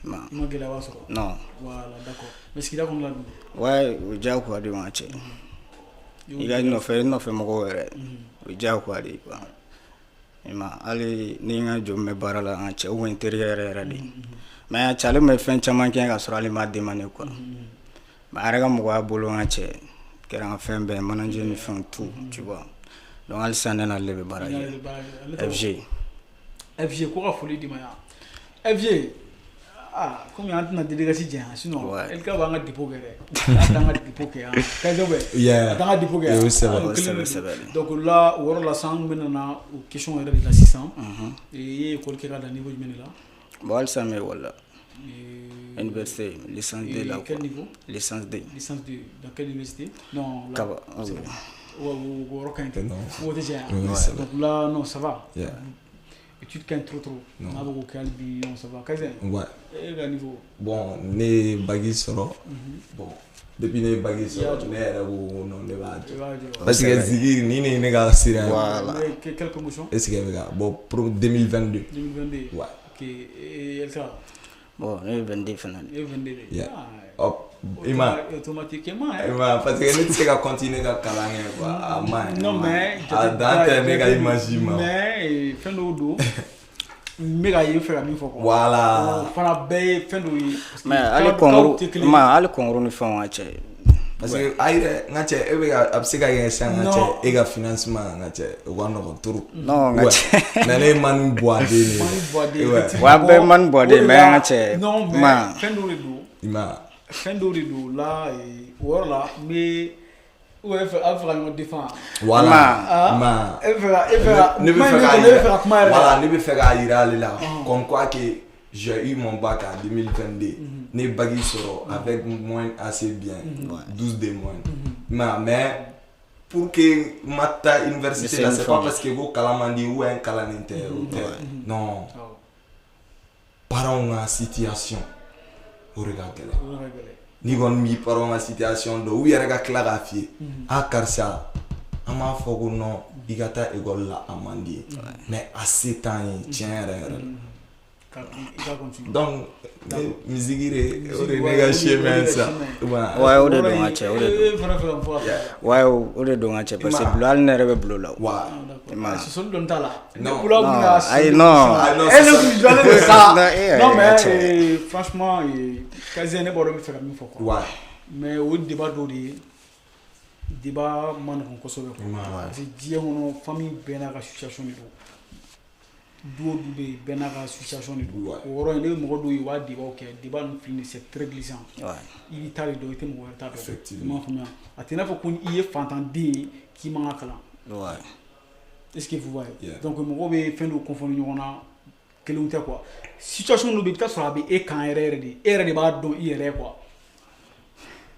Ma. I ma gɛlɛya sɔrɔ? Non. Voilà, d'accord. Mais sigida kɔnɔna dun? Ouais, o diyagoya de ma cɛ. I ka nɔfɛ mɔgɔw yɛrɛ, o diyagoya de quoi. I ma, hali ni n ka jɔn bɛ baara la, an cɛ, o kun ye terikɛ yɛrɛ yɛrɛ de. Mais cɛ, ale tun bɛ fɛn caman kɛ ka sɔrɔ hali ma demandé quoi. Mais a yɛrɛ ka mɔgɔya bolo, an ka cɛ, kɛra an ka fɛn bɛɛ manager ni fɛnw tout, tu vois. Donc hali sisan ne n'ale de bɛ baara kɛ. FG. FG ko ka foli d'i ma yan. FG. Ah, komi an tɛna dédicace janya, sinon LK b'an ka dépôt kɛ dɛ. An t'an ka dépôt kɛ yan. Kazo bɛ. A t'an ka dépôt kɛ yan. Sɛbɛ sɛbɛ. Donc là, o yɔrɔ la sisan, an bɛna na o question yɛrɛ de la sisan. I ye école kɛ ka dan niveau jumɛn de la? Bon, halisa n bɛ école la. Université, licence 2 la. Quel niveau? Licence 2. Licence 2. Dans quelle université? Non, là. Kaba. O yɔrɔ ka ɲi ten. O tɛ tiɲɛ ye. Donc là, non, ça va. Études ka ɲi trop trop. N'a bɛ k'o kɛ hali bi, non, ça va. Kazen. Ouais. E ka niveau? Bon, ne ye bac sɔrɔ. Bon, depuis ne ye bac sɔrɔ, ne yɛrɛ ko non, ne b'a jɔ. Parce que zikiri ni ne ye ne ka sira ye. Voilà. Quelle promotion? Est-ce que bɛ ka, bon, pro 2022. 2022. Ouais. Ok. Et LK? Bon, ne ye 22 fana de. E ye 22 de. Yeah. Hop. I ma. Automatiquement. I ma, parce que ne tɛ se ka continuer ka kalan kɛ quoi, a ma ɲi. Non, mais a dan tɛ ne ka image ma. Mais fɛn dɔw don. N bɛ ka ye fɛ ka min fɔ quoi. Voilà. O fana bɛɛ ye fɛn dɔw ye. Mais hali concours, ma hali concours ni fɛnw ka cɛ. Parce que ayi dɛ, n ka cɛ, e bɛ ka, a bɛ se ka kɛ sisan, n ka cɛ, e ka financement, n ka cɛ, o ka nɔgɔn trop. Non, n ka cɛ. Mais ne ye Manu Buwaden de ye. Manu Buwaden. Wa an bɛɛ ye Manu Buwaden, mais an ka cɛ. Non, mais fɛn dɔw de don. I ma. Fɛn dɔw de don la, o yɔrɔ la, n bɛ ou bien a bɛ fɛ ka ɲɔgɔn défend. Voilà. Ma. E bɛ fɛ ka, e bɛ fɛ ka. Ne bɛ fɛ k'a ne bɛ fɛ ka kuma yɛrɛ. Voilà, ne bɛ fɛ k'a yira ale la. Comme quoi que j'ai eu mon bac en 2022. Ne ye bac sɔrɔ avec moins assez bien. 12 de moyenne. Mais pour que n ma taa université la, c'est pas parce que ko kalan man di ou bien kalannen tɛ, o tɛ. Non. Parents ka situation, o de ka gɛlɛn. N'i kɔni b'i parents ka situation dɔn, u yɛrɛ ka tila k'a f'i ye, a karisa, an b'a fɔ ko non, i ka taa école la, a man di ye, mais a se t'an ye tiɲɛ yɛrɛ yɛrɛ la. Donc musique de, o de ne ka chemin sa. Ouais, o de don ka cɛ, o de don. Ouais, o de don ka cɛ, parce que bulon, hali ne yɛrɛ bɛ bulon la. Ouais. Sɔsɔli dɔn t'a la. Non. Ayi, non. E ne kun jɔlen don sa. Non, mais franchement, Kazen, ne b'a dɔn n bɛ fɛ ka min fɔ quoi. Ouais. Mais o débat dɔ de ye, débat ma nɔgɔn kosɛbɛ quoi. Parce que diɲɛ kɔnɔ, famille bɛɛ n'a ka situation de don. Du o du bɛ yen, bɛɛ n'a ka situation de don. O yɔrɔ in, ne bɛ mɔgɔ dɔw ye, u b'a débat kɛ, débat ninnu filɛ, c'est très glissant. I b'i ta de dɔn, i tɛ mɔgɔ wɛrɛ ta dɔn. I m'a faamuya? A tɛ i n'a fɔ ko i ye fantanden ye k'i man ka kalan. Est-ce que vous voyez? Donc mɔgɔw bɛ fɛn dɔw confondre ɲɔgɔn na, kelenw tɛ quoi. Situation dɔ bɛ yen, i bɛ taa sɔrɔ a bɛ e kan yɛrɛ yɛrɛ de, e yɛrɛ de b'a dɔn i yɛrɛ ye quoi.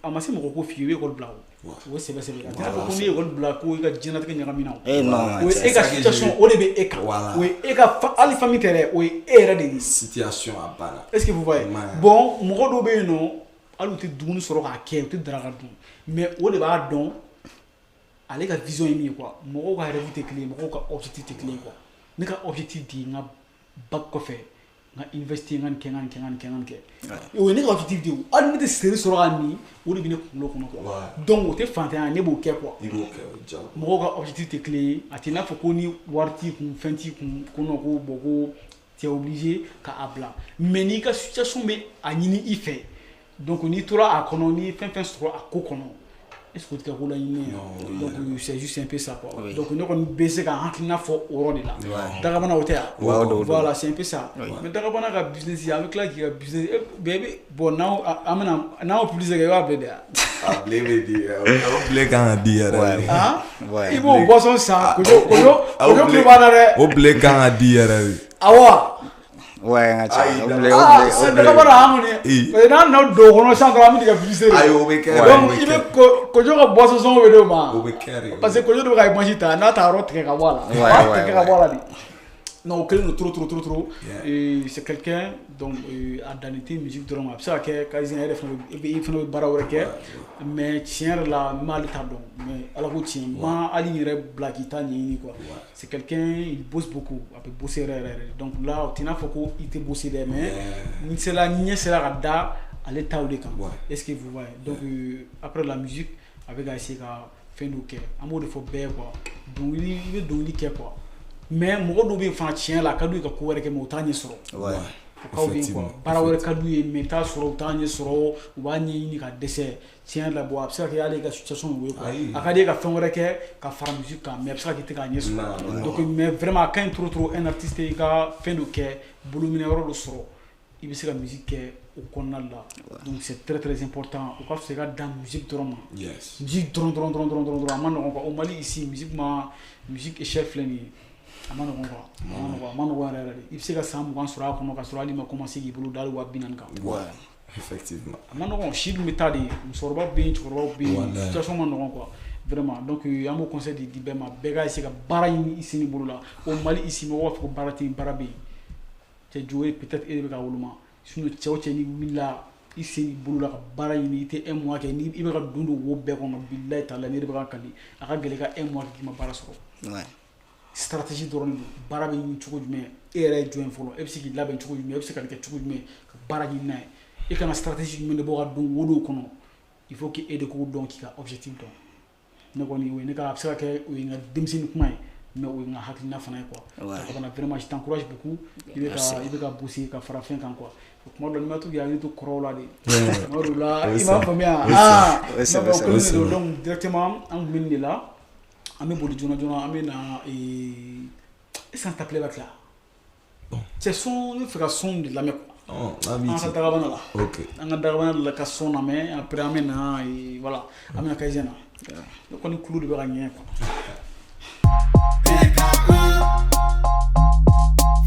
A ma se mɔgɔ ko f'i ye, i bɛ école bila o. O ye sɛbɛ sɛbɛ. A tɛ i n'a fɔ ko n'i ye école bila ko i ka diɲɛlatigɛ ɲagamina o. Eh non. O ye e ka situation, o de bɛ e kan. O ye e ka, hali famille tɛ dɛ, o ye e yɛrɛ de ye. Situation a banna. Est-ce que vous voyez? Bon, mɔgɔ dɔw bɛ yen nɔ, hali u tɛ dumuni sɔrɔ k'a kɛ, u tɛ daraka dun, mais o de b'a dɔn ale ka vision ye min ye quoi. Mɔgɔw ka rêve tɛ kelen ye, mɔgɔw ka objectif tɛ kelen ye quoi. Ne ka objectif de ye n ka bac kɔfɛ, n ka université, n ka nin kɛ, n ka nin kɛ, n ka nin kɛ, n ka nin kɛ. O ye ne ka objectif de ye. Hali ne tɛ seri sɔrɔ ka min, o de bɛ ne kunkolo kɔnɔ quoi. Donc o tɛ fantanya, ne b'o kɛ quoi. I b'o kɛ, o diyagoya. Mɔgɔw ka objectif tɛ kelen ye. A tɛ i n'a fɔ ko ni wari t'i kun, fɛn t'i kun, ko non, ko bon, ko tu es obligé k'a bila. Mais n'i ka situation bɛ a ɲini i fɛ, donc n'i tora a kɔnɔ, n'i ye fɛn fɛn sɔrɔ a ko kɔnɔ, est-ce que o tɛ kɛ ko laɲini ye? Donc c'est juste un peu ça quoi. Donc ne kɔni bɛ se ka hakilina fɔ o yɔrɔ de la. Dagabana, o tɛ yan? Voilà, c'est un peu ça. Mais Dagabana ka business, an bɛ tila k'i ka business bɛɛ bɛ bon, n'aw an bɛna n'aw publicité kɛ, i b'a bɛɛ de yan. A bile bɛ di, o bile kan ka di yɛrɛ de. I b'o boisson san, Kojo, Kojo, Kojo tulo b'an na dɛ. O bile kan ka di yɛrɛ de. Awɔ. Ouais, n ka ca. O bile, o Ah, bile, o bile. Dagabana, an kɔni, parce que n'an nana don o kɔnɔ sisan dɔrɔn, an bɛ n'i ka publicité de. Ayi, o bɛ kɛ de. Donc i bɛ Kojo ka boisson sɔngɔ bɛ d'o ma. O bɛ kɛ de. Parce que Kojo de bɛ ka image ta, n'a ta yɔrɔ tigɛ ka bɔ a la. A b'a tigɛ ka bɔ a la de. Non, o kɛlen don trop trop trop trop. Et c'est quelqu'un donc a danni tɛ musique dɔrɔn ma. A bɛ se ka kɛ Kayizɛn yɛrɛ fana bɛ, i fana bɛ baara wɛrɛ kɛ. Mais tiɲɛ yɛrɛ la, n m'ale ta dɔn. Mais Ala ko tiɲɛ, n ma hali n yɛrɛ bila k'i ta ɲɛɲini quoi. C'est quelqu'un, il bosse beaucoup. A bɛ bosser yɛrɛ yɛrɛ yɛrɛ. Donc là, o t'i n'a fɔ ko i tɛ bosser dɛ, mais n sera, ɲɛ sera ka da ale taw de kan. Est-ce que vous voyez? Donc après la musique, a bɛ ka essayer ka fɛn dɔw kɛ. An b'o de fɔ bɛɛ ye quoi. Dɔnkili, i bɛ dɔnkili kɛ quoi. Mais mɔgɔ dɔw bɛ yen fana, tiɲɛ la, a ka d'u ye ka ko wɛrɛ kɛ, mais u t'a ɲɛ sɔrɔ. O kaw bɛ yen quoi. Baara wɛrɛ ka d'u ye, mais i t'a sɔrɔ, u t'a ɲɛ sɔrɔ, u b'a ɲɛɲini ka dɛsɛ. Tiɲɛ la, bon, a bɛ se ka kɛ hali ka situation ye o ye quoi. A ka di ye ka fɛn wɛrɛ kɛ ka fara musique kan, mais a bɛ se ka kɛ i tɛ k'a ɲɛ sɔrɔ. Donc mais vraiment, a ka ɲi trop trop, un artiste i ka fɛn dɔ kɛ, bolominɛ yɔrɔ dɔ sɔrɔ, i bɛ se ka musique kɛ o kɔnɔna la. Donc c'est très très important. O ka fisa i ka dan musique dɔrɔn ma. Musique dɔrɔn dɔrɔn dɔrɔn dɔrɔn dɔrɔn, a ma nɔgɔn quoi. Au Mali ici, musique ma, musique échelle filɛ nin ye. A ma nɔgɔn quoi. A ma nɔgɔn, a ma nɔgɔn yɛrɛ yɛrɛ de. I bɛ se ka san 20 sɔrɔ a kɔnɔ ka sɔrɔ hali i ma commencer k'i bolo da hali 40 000 kan. Effectivement. A ma nɔgɔn, si dun bɛ taa de, musokɔrɔba bɛ yen, cɛkɔrɔbaw bɛ yen, situation ma nɔgɔn quoi. Vraiment, donc an b'o conseil de di bɛɛ ma, bɛɛ ka essayer ka baara ɲini i sen n'i bolo la. Au Mali ici, mɔgɔw b'a fɔ ko baara tɛ yen, baara bɛ yen. Cɛ jo ye, peut-être e de bɛ ka woloma. Sinon cɛ o cɛ n'i wulila i sen n'i bolo la ka baara ɲini, i tɛ un mois kɛ, ni i bɛ ka don don wo bɛɛ kɔnɔ, bilahi taala, ne de bɛ ka kali, a ka gɛlɛn i ka un mois kɛ k'i ma baara sɔrɔ. Stratégie dɔrɔn de don. Baara bɛ ɲini cogo jumɛn? E yɛrɛ ye jɔn ye fɔlɔ? E bɛ se k'i labɛn cogo jumɛn? E bɛ se ka nin kɛ cogo jumɛn ka baara ɲini n'a ye? E kana stratégie jumɛn de bɔ ka don wo dɔw kɔnɔ? Il faut que e de k'o dɔn, k'i ka objectif dɔn. Ne kɔni, o ye ne ka, a bɛ se ka kɛ o ye n ka denmisɛnnin kuma ye, mais o ye n ka hakilina fana ye quoi. Dagabana, vraiment, je t'encourage beaucoup. I bɛ ka bosser ka fara fɛn kan quoi. Kuma dɔ, n'i ma to k'i hakili to kɔrɔw la de, kuma dɔw la, i m'a faamuya, ah, o kelen de don. Donc directement, an tun bɛ nin de la, an bɛ boli joona joona, an bɛ na. Est-ce que an ta playback la? Cɛ, son, ne bɛ fɛ ka son de lamɛn quoi. An ka Dagabana la. An ka Dagabana la ka son lamɛn, après an bɛ na, voilà, an bɛ na Kayizɛn na. Ne kɔni kulo de bɛ ka ɲɛ quoi.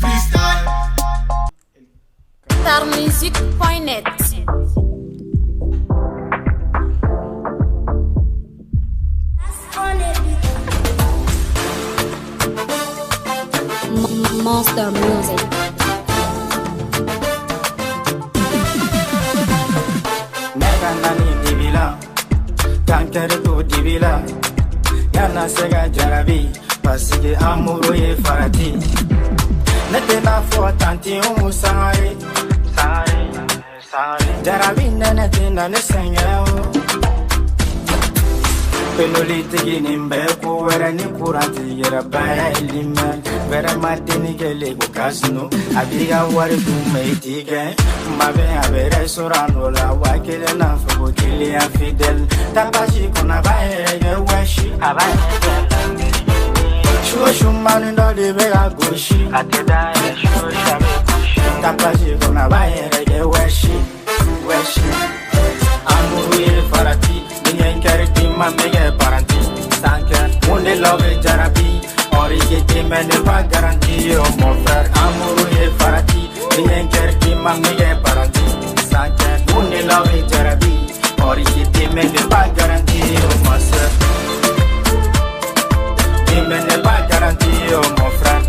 Freestyle. Starmusic.net. Monster Music. Ne ka nani dibi la, kan kɛri to dibi la, yana se ka jarabi, parce que amour ye farati. Ne tɛna fɔ tanti Umu Sangare, Sangare, Sangare. Jarabi nɛnɛ tɛna ne sɛgɛn o. Penolitigi nin bɛɛ ko wɛrɛ ni kuran tigɛra baya elimɛ. Vraiment denni kɛlen ko kasino, a b'i ka wari dun ma i t'i gɛn. Kuma bɛɛ a bɛ restaurant dɔ la, 1000 n'a fɔ ko client fidèle. Tabasi kɔnɔ a b'a yɛrɛ kɛ wɔsi, a b'a yɛrɛ kɛ. Su o su mani dɔ de bɛ ka gosi. A tɛ da yɛrɛ su o su a bɛ gosi. Ta place kɔnɔ a b'a yɛrɛ kɛ wɛsi wɛsi. Amour ye farati, ni ɲɛ kɛri di ma bɛ kɛ paranti. Sans cœur, mun de la bɛ jarabi. Origité mais n'est pas garanti, oh mon frère. Amour ye farati, ni ɲɛ kɛri di ma bɛ kɛ paranti. Sans cœur, mun de la bɛ jarabi. Origité mais n'est pas garanti, oh ma soeur. Demain n'est pas garanti, oh mon frère.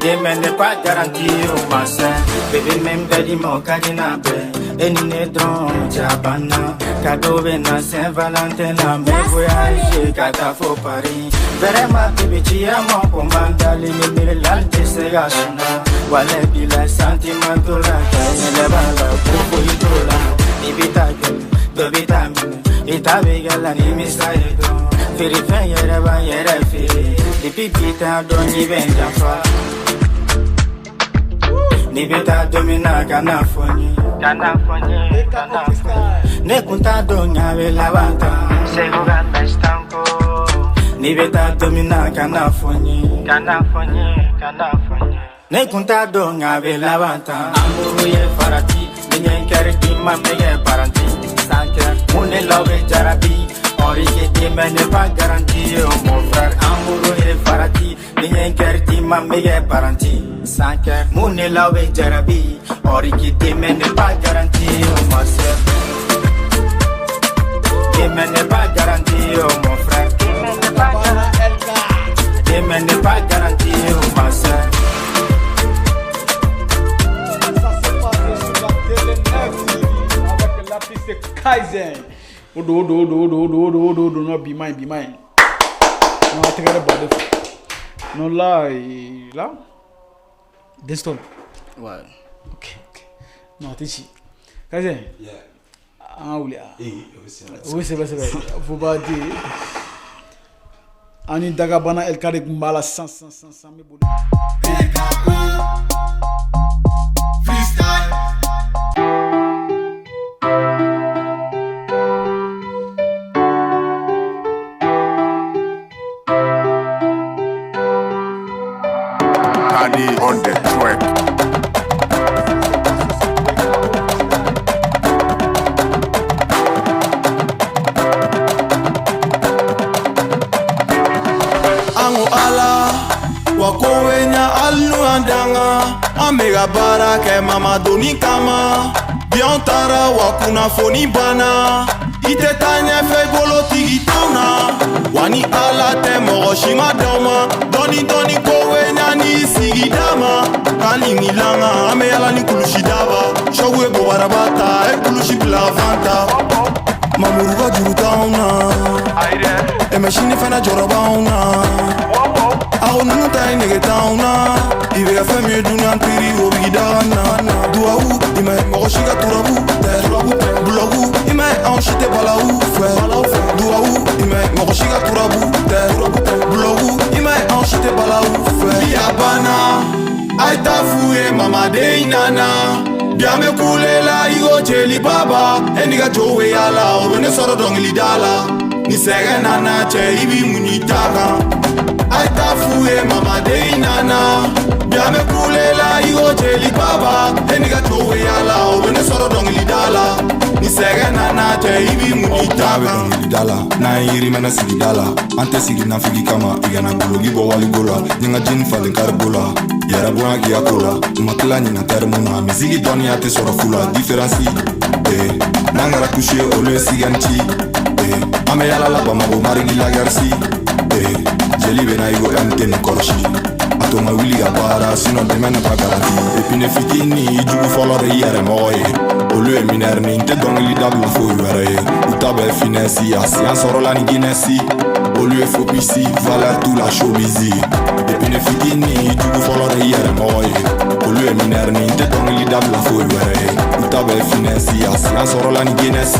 Demain n'est pas garanti, oh ma soeur. Bébé même bɛɛ ma o ka di n'a bɛɛ. E ni ne dɔrɔn jabana. Cadeau bɛ na Saint-Valentin na n bɛ voyager ka taa fo Paris. Vraiment bébé tu es mon commandant. Ni miiri la n tɛ se ka suna. Walayi bilayi sentiment t'o la. Ka yɛlɛ b'a la ko foyi t'o la. N'i bɛ taa gɛlɛn dɔ bɛ taa minɛ. I ta bɛ kɛ la nimisa ye dɔrɔn. Feerefɛn yɛrɛ b'an yɛrɛ feere. Depuis bi t'a dɔn n'i bɛ n janfa. N'i bɛ taa don min na kana fɔ n ye. Kana fɔ n ye, kana fɔ n ye. Ne kun t'a dɔn nka bɛ laban tan. Segu ka Mestanko. N'i bɛ taa don min na kana fɔ n ye. Kana fɔ n ye, kana fɔ n ye. Ne kun t'a dɔn nka bɛ laban tan. Amour ye farati, ni ɲɛ kɛri di ma bɛ kɛ paranti. Sans cœur, mun de la bɛ jarabi. Origité mais n'est pas garanti, oh mon frère. Amour ye farati, ni ɲɛ kɛri di ma bɛ kɛ paranti. Sans cœur, mun de la bɛ jarabi. Origité mais n'est pas garanti, oh ma soeur. Demain n'est pas garanti, oh mon frère. Demain n'est pas garanti, oh ma soeur. Ça s'est passé sur la télé 9 TV avec l'artiste Kaizen. O do o do o do o do o do o do o do o do non bi man ɲi bi man ɲi. Non a tɛgɛrɛ baden fɔ. Non là là Deston. Ouais. Ok ok. Non a tɛ ci. Kaizen. Yeah. An ka wuli a. Ee, o bɛ sɛbɛ. O bɛ sɛbɛ sɛbɛ. Fo b'a di. An ni Dagabana LK de tun b'a la sisan sisan sisan sisan n bɛ boli. Freestyle. Kani on the track. An ko ala wa ko bɛ ɲa hali n'u y'an danga an bɛ ka baara kɛ mamadoni kama bi anw taara wa kunnafoni banna i tɛ taa ɲɛfɛ i bolotigi t'anw na wa ni ala tɛ mɔgɔ si ma d'aw ma dɔɔni dɔɔni ko bɛ ɲa n'i sigida ma k'an ɲininka an bɛ yala ni kulusi daba sɔgu ye bobaraba ta e kulusi bila fan ta mamuru ka juru t'anw na ɛmɛ sini fana jɔrɔ b'anw na a ko ninnu ta ye nege t'anw na i bɛ kɛ fɛn min ye dunan teri o b'i da na duwawu i ma ye mɔgɔ si ka turabu tɛ bulɔgu i ma ye anw si tɛ balawu fɛ duwawu i ma ye mɔgɔ si ka turabu tɛ bulɔgu i ma ye anw si tɛ balawu fɛ a banna a ye taa f'u ye mamaden nana bi an bɛ kule la i ko jeli baba e n'i ka jow bɛ yaala o bɛ ne sɔrɔ dɔnkilida la ni sɛgɛn nana cɛ i b'i muɲu i ta kan a ye taa f'u ye mamaden nana bi an bɛ kule la i ko jeli baba e n'i ka jow bɛ yaala o bɛ ne sɔrɔ dɔnkilida la ni sɛgɛn nana cɛ i b'i muɲu i ta kan dɔnkilida la n'an ye yiri mɛnɛ sigida la an tɛ sigi nafigi kama i kana guloki bɔ waligo la ni n ka jini falen karigo la yɛrɛ bonya k'i ka ko la u ma tila ɲina tɛrimu na misigi dɔnniya tɛ sɔrɔ fu la diferansi n'an kɛra kusi ye olu ye sigɛn ci an bɛ yala la Bamako marigi lagɛrisi jeli bɛ na i ko MT nin kɔlɔsi a to n ka wuli ka baara sinon dɛmɛ n'est pas garanti epine fitinin i jugu fɔlɔ de i yɛrɛ mɔgɔ ye olu ye minɛri ni n tɛ dɔnkili dabila foyi wɛrɛ ye u ta bɛɛ finɛsi a siyan sɔrɔla ni Guinness olu ye fopisi valeur tout la showbiz epine fitinin i jugu fɔlɔ de i yɛrɛ mɔgɔ ye olu ye minɛri ni n tɛ dɔnkili dabila foyi wɛrɛ ye u ta bɛɛ finɛsi a siyan sɔrɔla ni Guinness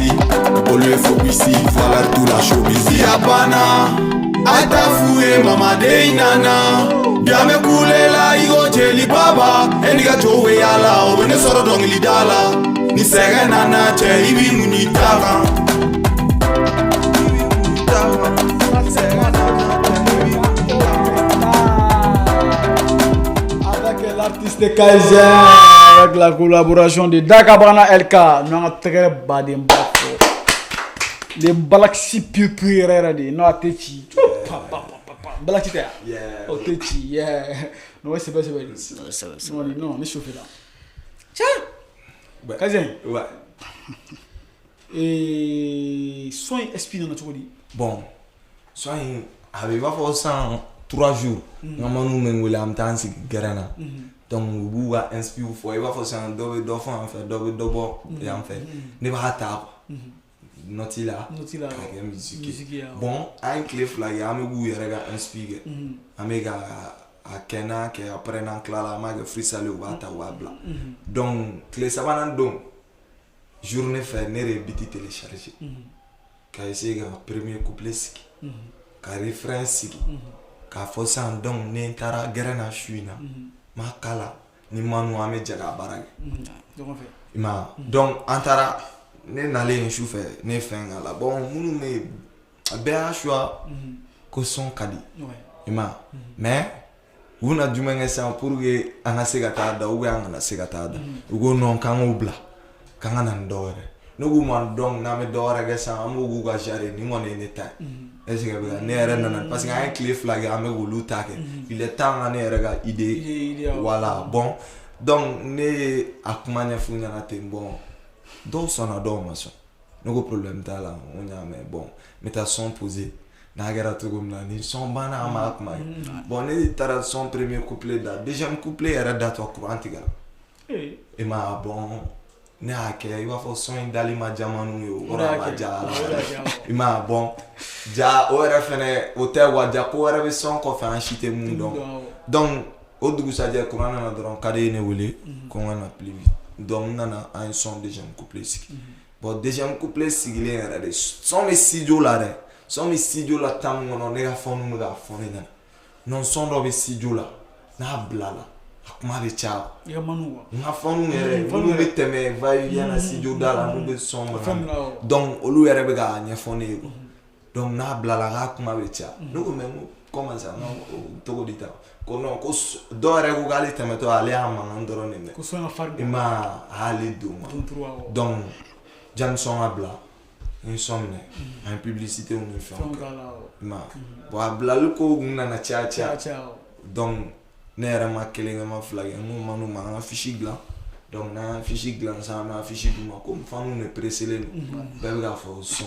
olu ye fopisi valeur tout la showbiz a banna a ye taa f'u ye mamaden nana bi an bɛ kule la i ko jeli baba e n'i ka jow bɛ yaala o bɛ ne sɔrɔ dɔnkilida la ni sɛgɛn nana cɛ i b'i muɲu i ta kan. Ça s'est passé C'était Kaizen avec la collaboration de Dakabana LK. Nous avons très baden bafo. Les balaxi pur pur rere non atechi. Balaxi ta. Yeah. Otechi, yeah. Non c'est pas c'est. Non non, on est chauffé là. Tiens. Kaizen. Ouais. Et soin esprit dans notre dit. Bon, soin avait va faire ça 3 jours. Maman nous men wele am tan sigi gɛrɛn donc u b'u ka inspire fɔ i b'a fɔ sisan dɔ bɛ dɔ fɔ yan fɛ dɔ bɛ dɔ bɔ yan fɛ ne b'a ta note la k'a kɛ musique ye. Bon an ye tile 2 kɛ an bɛ k'u yɛrɛ ka inspire kɛ an bɛ ka a kɛ n'a kɛ après n'an tilala an b'a kɛ freestyle u b'a ta u b'a bila. Donc tile 3nan don journée fɛ ne de ye beat télécharger ka essayer ka premier couplet sigi ka refrain sigi k'a fɔ sisan donc ne taara gɛrɛn na su in na m'a kala ni Manu an bɛ jɛ k'a baara kɛ i ma ye. Donc an taara ne nalen su fɛ ne ye fɛn k'a la bon minnu bɛ yen bɛɛ y'a choix ko son ka di i ma ye mais u bɛna jumɛn kɛ sisan pour que an ka se ka taa da ou bien an kana se ka taa da u ko non k'an k'o bila k'an ka na ni dɔ wɛrɛ ne k'u ma donc n'an bɛ dɔ wɛrɛ kɛ sisan an b'o k'u ka genre nin kɔni ye ne ta ye. Est-ce que bɛ ne yɛrɛ nana parce que an ye tile 2 kɛ an bɛ k'olu ta kɛ il est temps ka ne yɛrɛ ka idée voilà bon donc ne ye a kuma ɲɛf'u ɲɛna ten bon dɔw sɔnna dɔw ma sɔn ne ko problème t'a la n ko n y'a mɛn bon n bɛ taa son poser n'a kɛra cogo min na ni son banna an b'a kuma kɛ bon ne taara son premier couplet da deuxième couplet yɛrɛ datɔ courant tigɛra i ma bon ne y'a kɛ i b'a fɔ son in dali ma diya Manu ye o kɔrɔ a ma diya i ma bon ja o yɛrɛ fɛnɛ o tɛ wa ja ko wɛrɛ bɛ son kɔfɛ an si tɛ mun dɔn donc o dugusajɛ courant nana dɔrɔn ka di ye ne wele ko n ka na plus vite donc n nana an ye son deuxième couplet sigi bon deuxième couplet sigilen yɛrɛ de son bɛ studio la dɛ son bɛ studio la temps min kɔnɔ ne ka fɛnw bɛ k'a fɔ ne ɲɛna non son dɔ bɛ studio la n'a bilala a kuma bɛ caya i ka Manu quoi n ka fɛnw yɛrɛ minnu bɛ tɛmɛ va et vient na studio da la n'u bɛ son mana donc olu yɛrɛ bɛ k'a ɲɛfɔ ne ye quoi donc n'a bilala k'a kuma bɛ caya ne ko mais n ko comment ça n ko cogo di tan ko non ko dɔw yɛrɛ ko k'ale tɛmɛtɔ ale y'a mankan dɔrɔn de mɛn ko son ka farin i ma a y'ale don quoi donc janni son ka bila n ye son minɛ an ye publicité ni fɛnw kɛ i ma bon a bilali ko kun nana caya caya donc ne yɛrɛ ma kelen kɛ ma 2 kɛ n ko Manu ma an ka fiche dilan donc n'an ye fiche dilan sisan an bɛ affiche d'u ma komi fanu de pressé don bɛɛ bɛ k'a fɔ son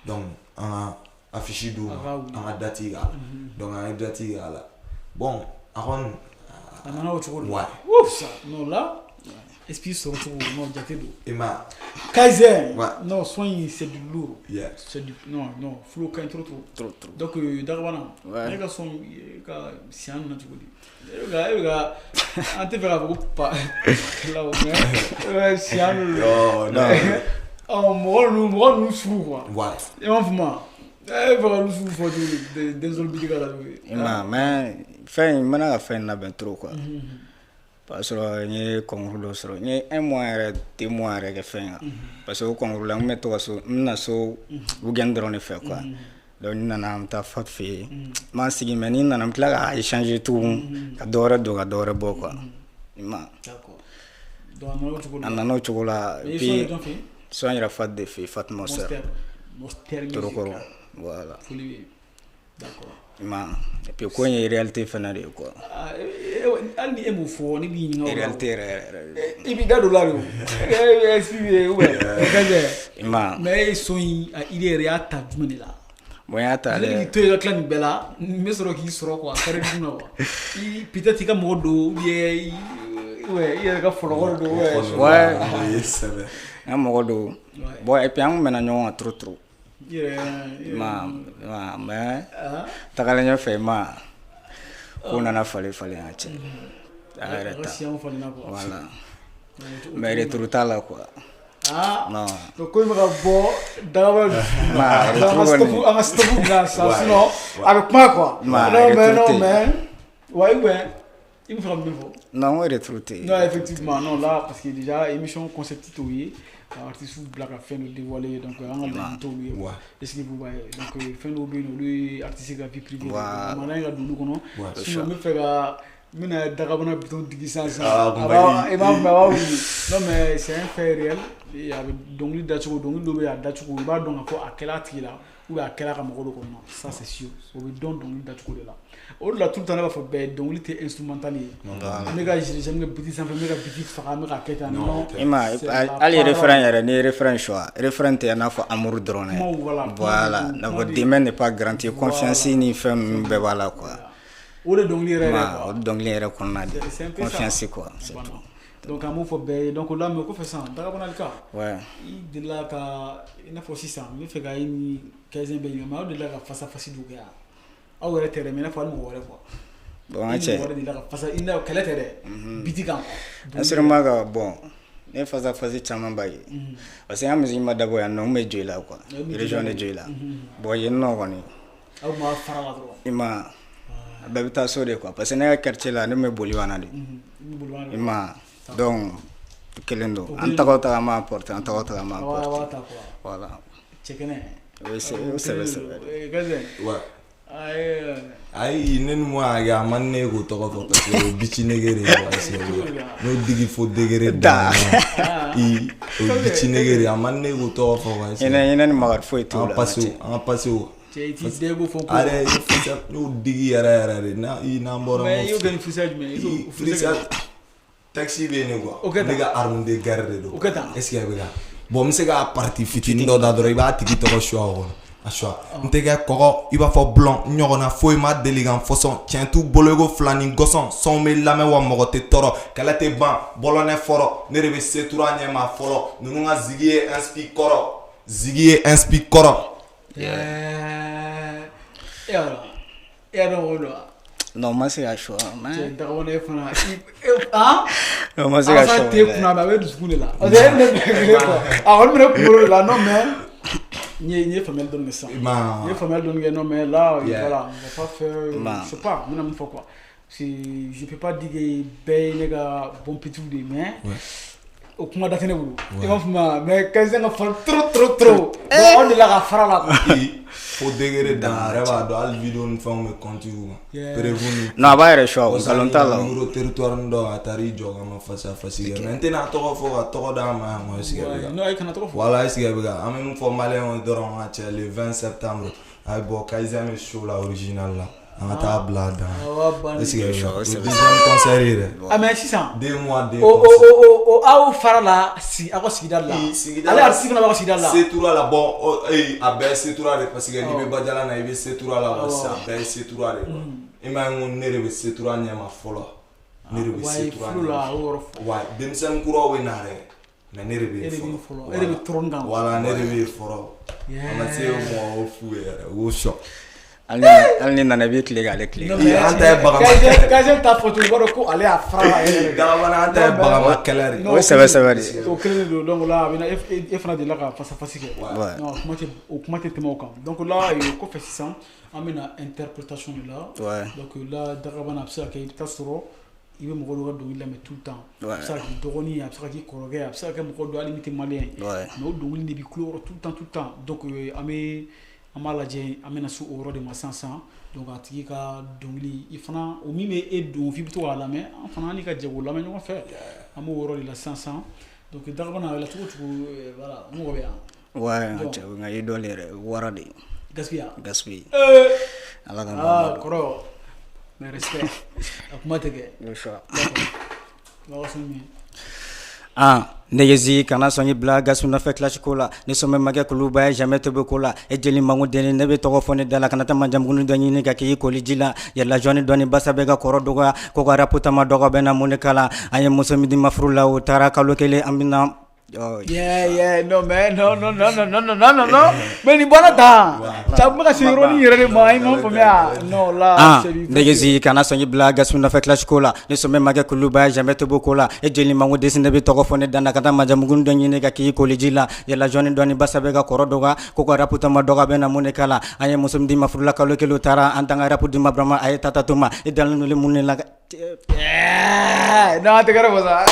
donc an ka affiche d'u ma an ka date k'a la donc an ye date k'a la bon a kɔni a nana o cogo de ouais ouf non là esprit sɔrɔ cogo non jate don i ma Kaizen non son in c'est du lourd yeah c'est du non non flow ka ɲi trop trop trop donc Dakabana ne ka son ka siyan nana cogo di e bɛ ka an tɛ fɛ k'a fɔ ko pa la o mais siyan non non mɔgɔ ninnu sugu quoi ouais i m'a faamu wa e bɛ fɛ ka olu sugu fɔ cogo di denmisɛnnin bi ka la cogo di i ma mais fɛn in n bɛna ka fɛn in labɛn trop quoi parce que n ye concours dɔ sɔrɔ n ye 1 mois yɛrɛ 2 mois yɛrɛ kɛ fɛn kan parce que o concours la n kun bɛ to ka so n bɛna so weekend dɔrɔn de fɛ quoi donc n nana n bɛ taa Fatu fɛ yen n b'an sigi mais ni n nana n bɛ tila k'a échanger tugun ka dɔ wɛrɛ don ka dɔ wɛrɛ bɔ quoi i ma d'accord donc a nana o cogo la et puis son yɛrɛ Fatu de fɛ yen Fatu Monster Torokoro voilà d'accord i ma et puis ko in ye réalité fana de ye quoi hali ni e m'o fɔ ne b'i ɲininka o la réalité yɛrɛ yɛrɛ i b'i da don la de o expliquer ou bien i ma mais e ye son in a idée yɛrɛ y'a ta jumɛn de la bon n y'a ta ne k'i to yen ka tila nin bɛɛ la n bɛ sɔrɔ k'i sɔrɔ quoi carré dun na quoi i peut-être i ka mɔgɔ don ou bien i yɛrɛ ka fɔlɔkɔ don ouais n ka mɔgɔ don bon et puis an kun mɛnna ɲɔgɔn kan trop trop ma mais tagalen ɲɛfɛ ma ko nana falen falen an cɛ a yɛrɛ ta voilà mais retour t'a la quoi ah non donc ko in bɛ ka bɔ Dakabana an ka stop bila sisan sinon a bɛ kuma quoi non mais non mais ouais ou bien i bɛ fɛ ka mun fɔ non n ko retour tɛ non effectivement non là parce que déjà émission concept t'o ye artiste bila ka fɛn dɔ dévoiler donc an ka laɲini t'olu ye est-ce que vous voyez donc fɛn dɔw bɛ yen olu ye artiste ka vie privée mana ka don olu kɔnɔ sinon n bɛ fɛ ka N bɛna Dagabana bitɔn digi sisan sisan. Ah, A kunba b'a i b'a fɔ a b'a wuli. Non, mais c'est un fait réel. Et a bɛ dɔnkili dacogo, dɔnkili dɔ bɛ yen, a dacogo, i b'a dɔn k'a fɔ a kɛla a tigi la ou bien a kɛla a ka mɔgɔ dɔ kɔnɔ. Ça, c'est sûr, o bɛ dɔn dɔnkili dacogo de la. O de la, tout le temps ne b'a fɔ bɛɛ ye, dɔnkili tɛ instrumental ye. N bɛ ka girer, n bɛ ka beat sanfɛ, n bɛ ka beat faga, n bɛ ka kɛ tan, non. I ma C'est la hali parole. Refrain yɛrɛ, ni ye refrain choix, refrain tɛ i n'a fɔ amour dɔrɔn dɛ. Kumaw, voilà, kuma Voilà, de don, n'a kuma fɔ de- demain n'est pas garanti, confiance ni fɛn ninnu bɛɛ b'a la quoi. O de dɔnkili yɛrɛ yɛrɛ Ma quoi. o dɔnkili yɛrɛ kɔnɔna de C'est un peu ça. confiance quoi, c'est Voilà. tout. Donc an b'o fɔ bɛɛ ye. Donc o la, mais o kɔfɛ sisan, Dagabana ka i delila ka, i n'a fɔ sisan n bɛ fɛ ka e ni Kayizɛn bɛɛ ɲininka, mais aw delila ka face à face dɔw kɛ yan, aw yɛrɛ tɛ dɛ, mais i n'a fɔ hali mɔgɔ wɛrɛ quoi? Bon, I an ni cɛ mɔgɔ wɛrɛ delila ka face, i n'a kɛlɛ tɛ dɛ, beat kan quoi. Assurément ka bon, ne face à face caman b'a ye, parce que an musique ma dabɔ yan nɔ, n bɛ Joyila quoi, Ouais, n bɛ région de Joyila. Joyila. Bon, yen nɔ kɔni, Aw ma fara la dɔrɔn. I ma a bɛɛ bɛ taa so de quoi, parce que ne ka quartier la, ne bɛ Boliwana de. I bɛ boli. I ma donc kelen don, O an kelen. tagaw taga, an b'a porter, an tagaw taga, an b'a A b'a porter. ta quoi. Voilà. Cɛkɛnɛ. O ye o sɛbɛ sɛbɛ de. Kayizɛn. Ouais. Ayi. Ayi, ne ni mun y'a kɛ, a man di ne ye k'o tɔgɔ fɔ parce que o bici nege de ye quoi. Est-ce que n'o digi fo degré dan na, i o bici nege de ye, a man di ne ye k'o tɔgɔ fɔ quoi, est-ce que Hinɛ hinɛ ni makari foyi t'o an la. ka passer o, an ka passer o. Cɛ, i t'i dɛgo fɔ ko. A yɛrɛ ye n'o digi yɛrɛ yɛrɛ de n'a i n'an bɔra. Mais i y'o kɛ ni freestyle jumɛn ye? I y'o freestyle Freestyle texte bɛ yen de quoi. O kɛ tan. Ne ka arme de guerre de don. O kɛ tan. Est ce que a bɛ ka bon, n bɛ se k'a partie fitinin dɔ da dɔrɔn, i b'a tigi tɔgɔ choix o kɔnɔ, a choix. N tɛ kɛ kɔgɔ i b'a fɔ bulɔn, n ɲɔgɔnna foyi ma deli ka n fɔsɔn. Tiɲɛ t'u bolo i ko fila ni gɔsɔn, sɔnw bɛ lamɛn wa mɔgɔ tɛ tɔɔrɔ, kɛlɛ tɛ ban bɔlɔnɛ fɔlɔ. Ne de bɛ setura ɲɛma fɔlɔ, ninnu ka zigi ye inspi kɔrɔ, zigi ye inspi kɔrɔ. Ɛɛ, e y'a dɔn, e y'a dɔn o don wa? Non, ma se ka choix mais Cɛ, Dagabana, e fana han. Non, ma se ka Asa choix. t'e kunna, mais a bɛ dusukun de la, parce que e ne bɛ kelen quoi, a kɔni bɛ ne kunkolo de la. Non, mais n ye faamuyali dɔɔni kɛ sisan. N ye faamuyali dɔɔni kɛ. Non, mais là, voilà, on va pas faire, je sais pas n bɛna mun fɔ quoi, parce que je peux pas dire que bɛɛ ye ne ka bon petit de ye, mais o kuma da tɛ ne bolo, i b'a faamuya. Mais Kayizɛn ka farin trop trop trop. Bon, anw delila ka fara la quoi. Fo degré dan, a yɛrɛ b'a dɔn, hali vidéo ni fɛnw bɛ compte u kan. Prévu ni Non, a b'a yɛrɛ choix o, nkalon t'a la o. Numéro territoire ni dɔ, a taar'i jɔ ka ma face à face kɛ, mais n tɛna a tɔgɔ fɔ ka tɔgɔ d'a ma yan quoi, est ce que a bɛ ka Non, i kana tɔgɔ fɔ. Voilà, est ce que a bɛ ka an bɛ min fɔ maliyɛnw ye dɔrɔn, ka cɛ, le 20 septembre a bɛ bɔ, Kayizɛn bɛ show la original la, an ka taa bila a dan. Awɔ, banni. Est ce que a bɛ ka o ye deuxième concert ye dɛ. Ah, mais sisan 2 mois, deux o o concerts. o o aw fara la si aw ka sigida la. I, sigida Ale la. artiste fana b'aw ka sigida la. Setura la, bon, a bɛɛ ye Setura de, parce que n'i bɛ Bajala na, i bɛ Setura la wa, sisan a bɛɛ ye Setura de quoi. I m'a ye n ko ne de bɛ Setura ɲɛma fɔlɔ, ne de bɛ Wa Setura fulu la ɲɛma. o yɔrɔ fɔ. Wa denmisɛnnin kuraw bɛ na dɛ, mais ne de bɛ E yen de bɛ fɔlɔ. fɔlɔ. E de bɛ trône kan. Voilà, ne de bɛ yen fɔlɔ. A ma se mɔgɔw f'u ye yɛrɛ, u k'o sɔn. Hali ni nana, i bɛ tile k'ale tile. Non, Ii, an ta ye bagama Kayizɛn Kayizɛn t'a fɔ cogo, i b'a dɔn ko ale y'a fara la yɛrɛ yɛrɛ. Dagabana, an ta ye bagama kɛlɛ de. Non, O ye sɛbɛ sɛbɛ de ye. O kelen de don. Donc là, a bɛna e fana delila ka face à face kɛ. Ouais. Non, o kuma tɛ tɛmɛ o kan. Donc là, o kɔfɛ sisan, an bɛna interprétation de la. Donc là, Dagabana, a bɛ se ka kɛ i bɛ taa sɔrɔ i bɛ mɔgɔ dɔ ka dɔnkili lamɛn tout le temps. A bɛ se ka k'i dɔgɔnin ye, a bɛ se ka k'i kɔrɔkɛ ye, a bɛ se ka kɛ mɔgɔ dɔ hali min tɛ malien ye. Mais o dɔnkili de b'i tulo kɔrɔ tout le temps, tout le temps. Donc an b'a lajɛ, an bɛna se o yɔrɔ de ma sisan sisan. Donc a tigi ka dɔnkili, i fana o min bɛ e don f'i bɛ to k'a lamɛn, an fana an n'i ka jɛ k'o lamɛn ɲɔgɔn fɛ. An b'o yɔrɔ de la sisan sisan. Donc Dagabana, a la cogo o cogo, voilà, mɔgɔ bɛ yan. Ouais, Bon. cɛ, nka i dɔn yɛrɛ wara de. Gaspilla. Gaspi. Ala ka Ah, kɔrɔ, mais respect, a kuma tɛ kɛ. Le choix. D'accord. Waga min ye. Ah, negezi kana sɔn i bila gasu nɔfɛ clash ko la, ni sɔn bɛ ma kɛ kuluba ye, jamais tɛ bɛ ko la. E jeli mango denni, ne bɛ tɔgɔ fɔ ne da la, kana taa manjamuguni dɔ ɲini ka k'i koli ji la, yɛlɛla jɔni dɔɔni basa bɛ ka kɔrɔ dɔgɔya ko ka rap tama dɔgɔ bɛ na mun de kala, an ye muso min di ma furu la, o taara kalo kelen, an bɛna. Oh, Yeah, non, mais non, non, non, non, non, non, non, non, non. Mais nin bɔra tan. Cɛ, n bɛ ka se yɔrɔnin yɛrɛ de ma, i m'a faamuya. Non, là, Ah, c'est du negezi kana sɔn i bila gasu nɔfɛ clash ko la, ni sɔn bɛ ma kɛ kuluba ye, jamais tɛ bɔ ko la. E jeli mango desi, ne bɛ tɔgɔ fɔ ne da la, ka taa manjamuguni dɔ ɲini ka k'i koli ji la, yɛlɛla jɔni dɔɔni basa bɛ ka kɔrɔ dɔgɔya ko ka rap tama dɔgɔ bɛ na mun de kala, an ye muso min di ma furu la, kalo kelen o taara, an t'an ka rap di ma Burama, a ye tata to ma, e dalen don mun de la. Yeah, non, a tɛgɛrɛ fɔ sa.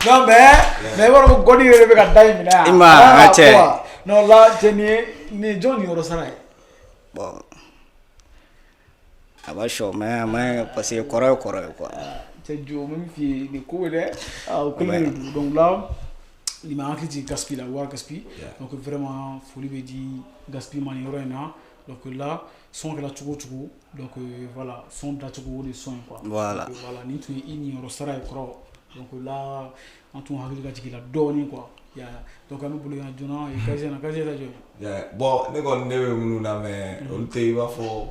Non, mais i b'a dɔn ko gɔni yɛrɛ bɛ ka da in minɛ yan. I ma, Ah, a cɛ. quoi. Non, là, cɛ, nin ye jɔn niyɔrɔ sara ye? Bon. A b'a sɔ, mais a man ɲi parce que kɔrɔ ye kɔrɔ ye quoi. Cɛ jo, n bɛ min f'i ye, nin ko ye dɛ, ah, o kelen de don. Donc là, nin ma hakili jigin Gaspi la, wa Gaspi. Donc vraiment, foli bɛ di Gaspi ma nin yɔrɔ in na. Donc là, son kɛra cogo o cogo, donc voilà, son dacogo, o de ye son ye quoi. Voilà. Donc, voilà, nin tun ye i niyɔrɔ sara ye kɔrɔ. Donc là, an tun hakili ka jigin la dɔɔnin quoi. Ya, donc an bɛ boli ka na joona. Kaze na, Kaze ta jɔ. Yeah. Bon, ne kɔni, ne bɛ minnu lamɛn, olu tɛ i b'a fɔ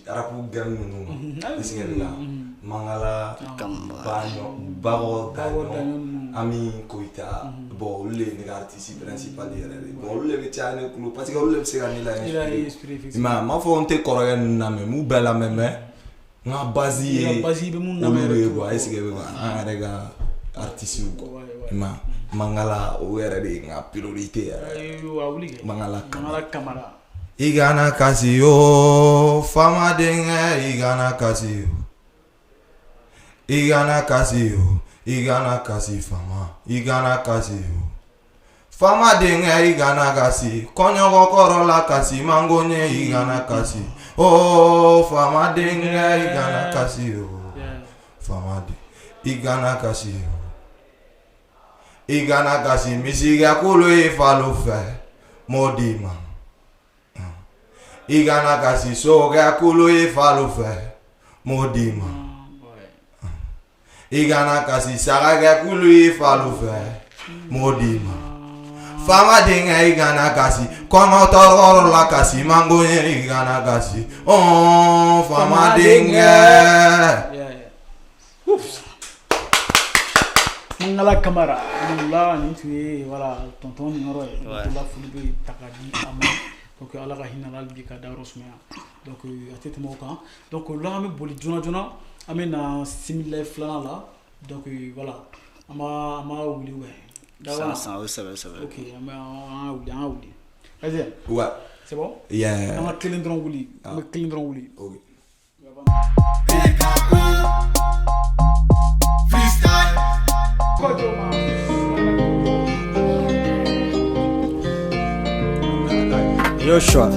rap gang ninnu ma. Est-ce que la Mangala, Baɲɔ, Bakɔ, Bakɔ, Daɲɔ, Daɲɔ ninnu. Ami Koyita. Bon, olu de ye ne ka artiste principal yɛrɛ de. Bon, olu de bɛ caya ne kulo parce que olu de bɛ se ka ne la I la inspirer. inspiré, I effectivement. m'a ye, n m'a fɔ n tɛ kɔrɔkɛ ninnu lamɛn, n b'u bɛɛ lamɛn, mais n ka base I ka ye base, i bɛ mun lamɛn olu de yɛrɛ ye trop, quoi. Est-ce que bɛ ka an yɛrɛ ka artiste quoi. Ouais. I m'a ye, Mangala, o yɛrɛ de ye n ka priorité yɛrɛ. Ayiwa, a wuli kɛ. Mangala Kamara. Mangala Kamara. I kana kasi yo, faama denkɛ, i kana kasi yo. I kana kasi yo, i kana kasi faama, i kana kasi yo. Faama denkɛ, i kana kasi, kɔɲɔkɔ kɔrɔ la kasi mango ɲɛ, i kana kasi. Oh, faama denkɛ, i kana kasi yo. Faama den, i kana kasi yo. I kana kasi, misikɛ kolo ye falo fɛ, m'o d'i ma. I kana kasi, sokɛ kolo ye falo fɛ, m'o d'i ma. I kana kasi, sagakɛ kulu ye falo fɛ, m'o d'i ma. Faama denkɛ, i kana kasi, kɔngɔtɔrɔ la kasi mango ye, i kana kasi. Ɔn, faama denkɛ. Yeah. Oups. Mangala Kamara. Donc là, nin tun ye, voilà, tonton nin yɔrɔ ye. Donc là, foli bɛ ta ka di a ma. Donc Ala ka hinɛ la hali bi ka dayɔrɔ sumaya. Donc a tɛ tɛmɛ o kan. Donc là, an bɛ boli joona joona. An bɛ na similɛ filanan la. Donc voilà, an b'a wuli ouais. D'accord. San san, o sɛbɛ sɛbɛ. Ok, an ka wuli, an ka wuli. Vas-y. Ouais. C'est bon? Yeah. An ka kelen dɔrɔn wuli. An bɛ kelen dɔrɔn wuli. Ok. Freestyle. Kojo ma. Yoshua